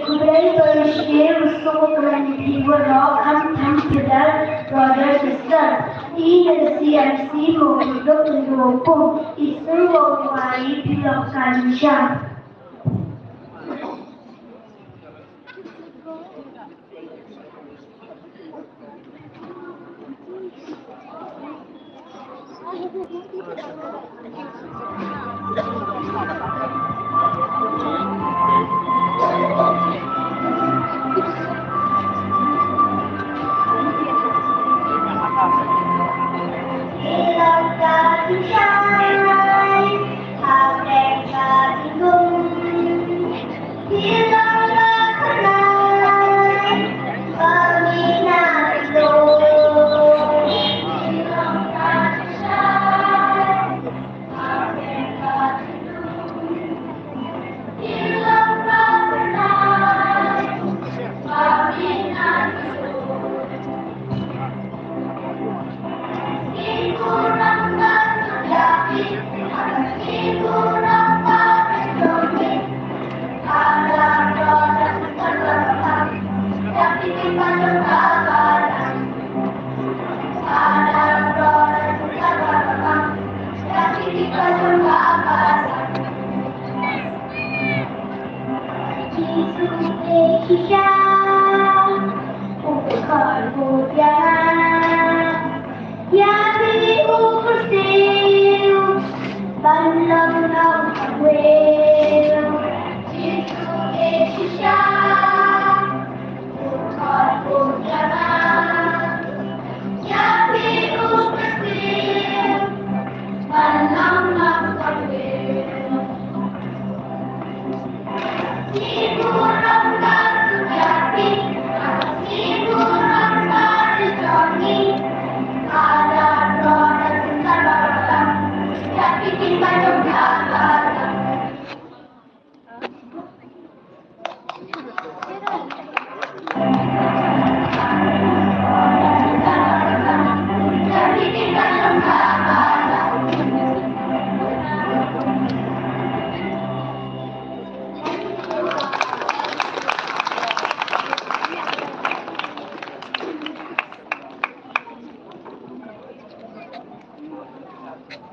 Khublei shibun, u sngewbha ïa phi baroh, khamtam phi dei brother sister. I na C M C Mawkyndoh Tyndong Kum, i sngewbha ïa phi baroh khamtam.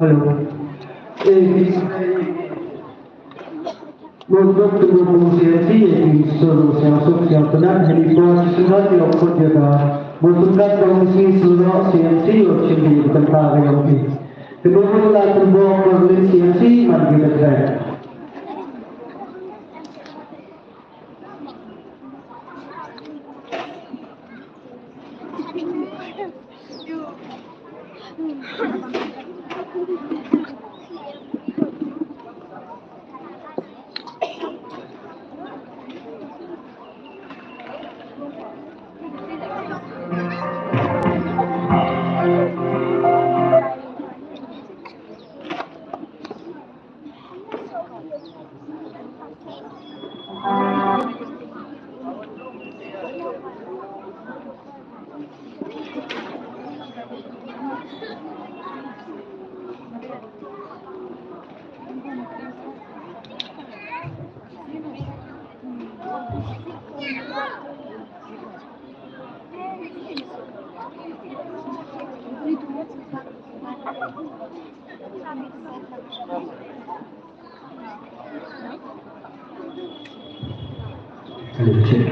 Hello. Eh, ki, mo dok tu mo C M C, eh, ki solo siang sok siang penat, hani por siang yo kot yo da. Mo tungkat kong si solo C M C yo chim di bukan ta ga yo ki. Kedua la tembo ko C M C man kita. Hello, check.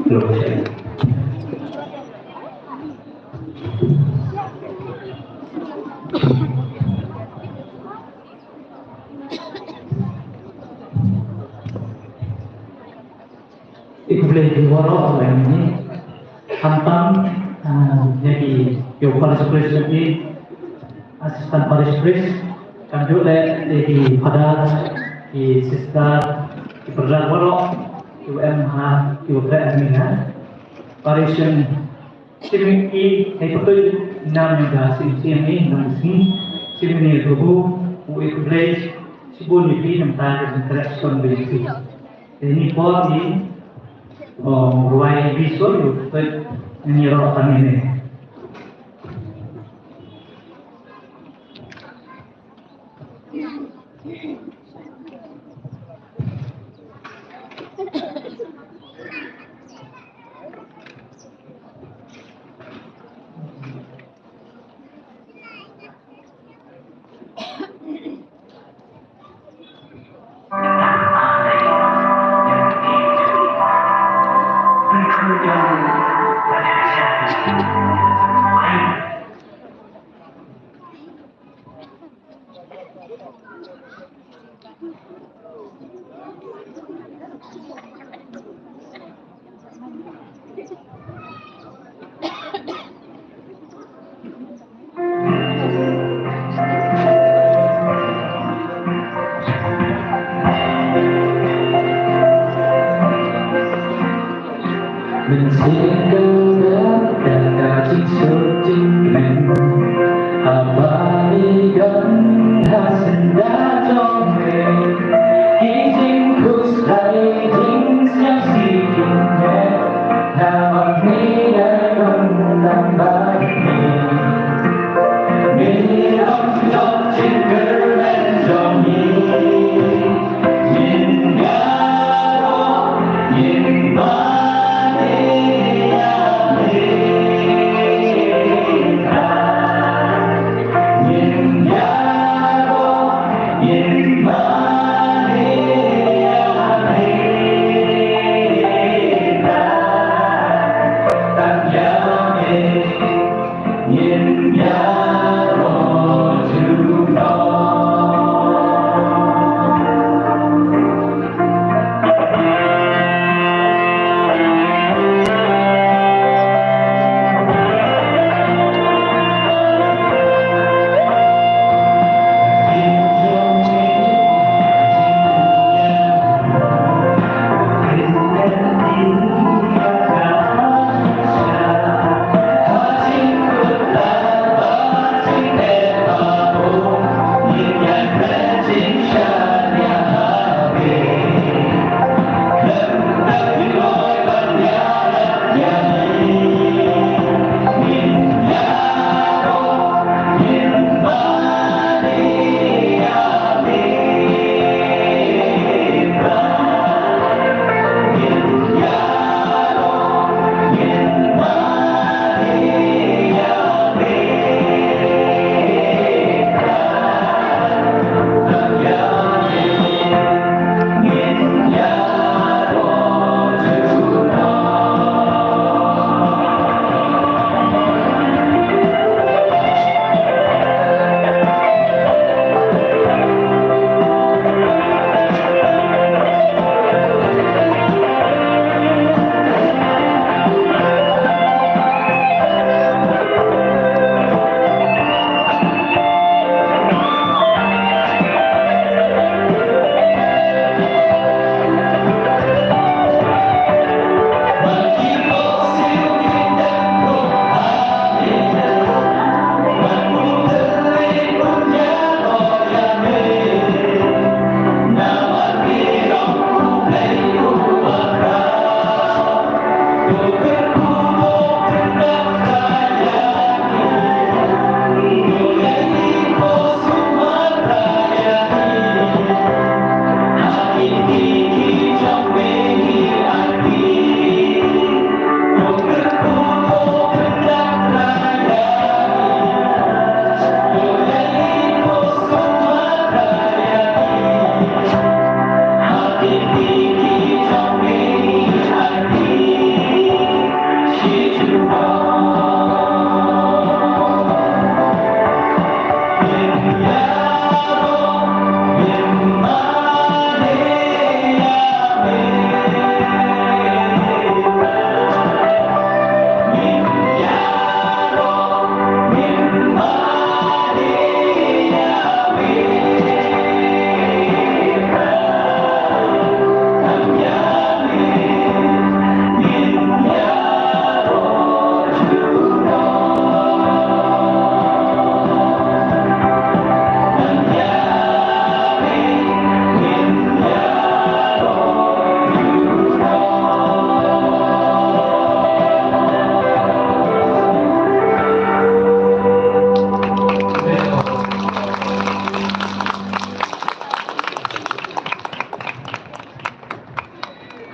Hello, check. Ïa khublei ïa phi baroh lem ïa khamtam, ah, ïa ki, ïa u Parish Priest, ïa ki Assistant Parish Priest, kumjuh leh ïa ki Father, ki Sister, ki Brother baroh kiba em ha, kiba treh ha Parish. Shim ïa ki hei pyntuid nam ïa ka C M C hangne, nam ka sngi. Shim ïa ka, Blei u ai khublei shibun ïa phi namar ka jingtreh shitom ïa phi. Te ngi por ngi, oh, rwai ïa phi shuh ïa u pyntuid ngi rot hangne. Mynsiem ka dap da ka jingsuk jingkmen, haba ngi don ha syndah jong me, ki jingkhuslai jingsngewsih ki ïa, namar me ïa don lang bad ngi. Me ong jong jingkyrmen jong ngi.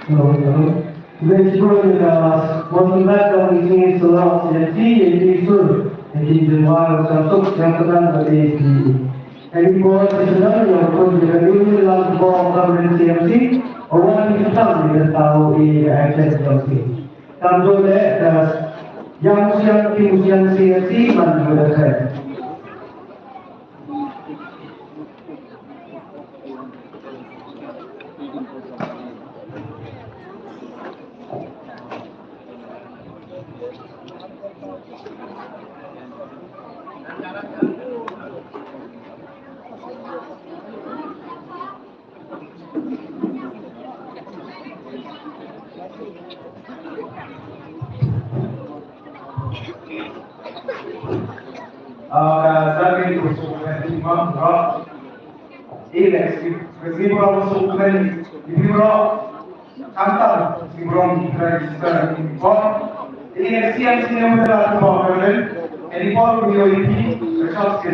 Hello, hello. Today is going to the welcome back of the King Salon C M C and King Sur and King Januar Samsung yang kenal dari di Any board is another yang pun juga ini dalam bawah government C M C. Orang yang kita di tahu di action C M C. Tanto le das yang usian di usian C M C man berdekat. Ah, ka sar ni ko so ka ni ma ra. Ile si si bro so ka ni ni bro. Kanta si bro ni ka ni sa ni ko. Ile si an si ni ma ra ko ka ni. Ni ko ko yo ni ka sa si.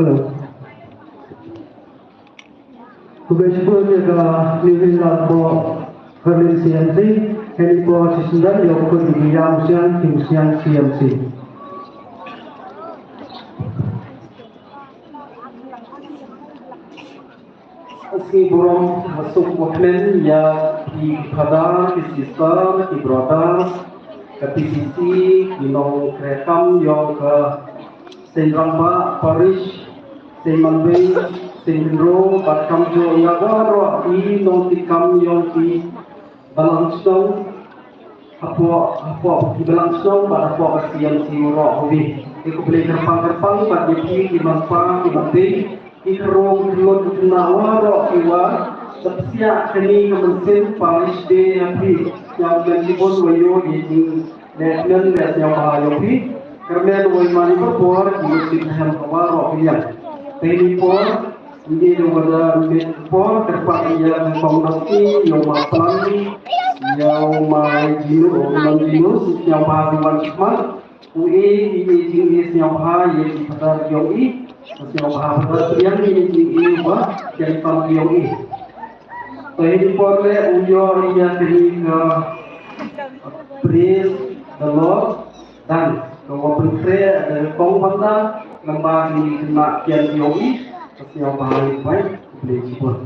Hello. Khublei shibun ïa ka New Zealand Board Berlin C M C, kane por shisien ïa u kut ïa ki ïam sniang, ki sniang C M C. Sngi burom, suk wa kmen ïa ki phadar, ki sister, ki brother, ka P C C, ki nongtrei kam ïong ka Seng Rangbah Parish, Seng Manbei, Seng Hynriew, bad kumjuh ïa baroh ki nongtrei kam ïong ki balang shnong, hapoh, hapoh ki balang shnong bad hapoh ka C M C waroh kawei. Te khublei kyrpang kyrpang bad ïa phi ki manpa ki manbei, ki kyrong ki khyllung ki khynnah waroh kiwa pynpsiah kane ka mynsiem Parish Day ha phi. Sngewbha shibun wa ïoh ïa jing Lehkmen leh sngewbha ïa phi. Kyrmen wei mane por por ki mut ki kyrmen ka baroh ki liang. Te ni por ngi da wada mit por kyrpad ïa ka kong Dusty, ïa u ma Plan, ïa u ma Jinu, u ma Jinu, sngewbha ki wan khmat. U e i e jing e sngewbha ïa ki phadar ïong i. Sngewbha phadar ïong i e jing e ba kyrpad ïong i. Te hi por le u ïoh ïa kane ka Praise the Lord. Dan ka wa pyntrei da kong banda lamba kine khynnah kian ïohi. Ka sngewbha ïa phi. Khublei shibun.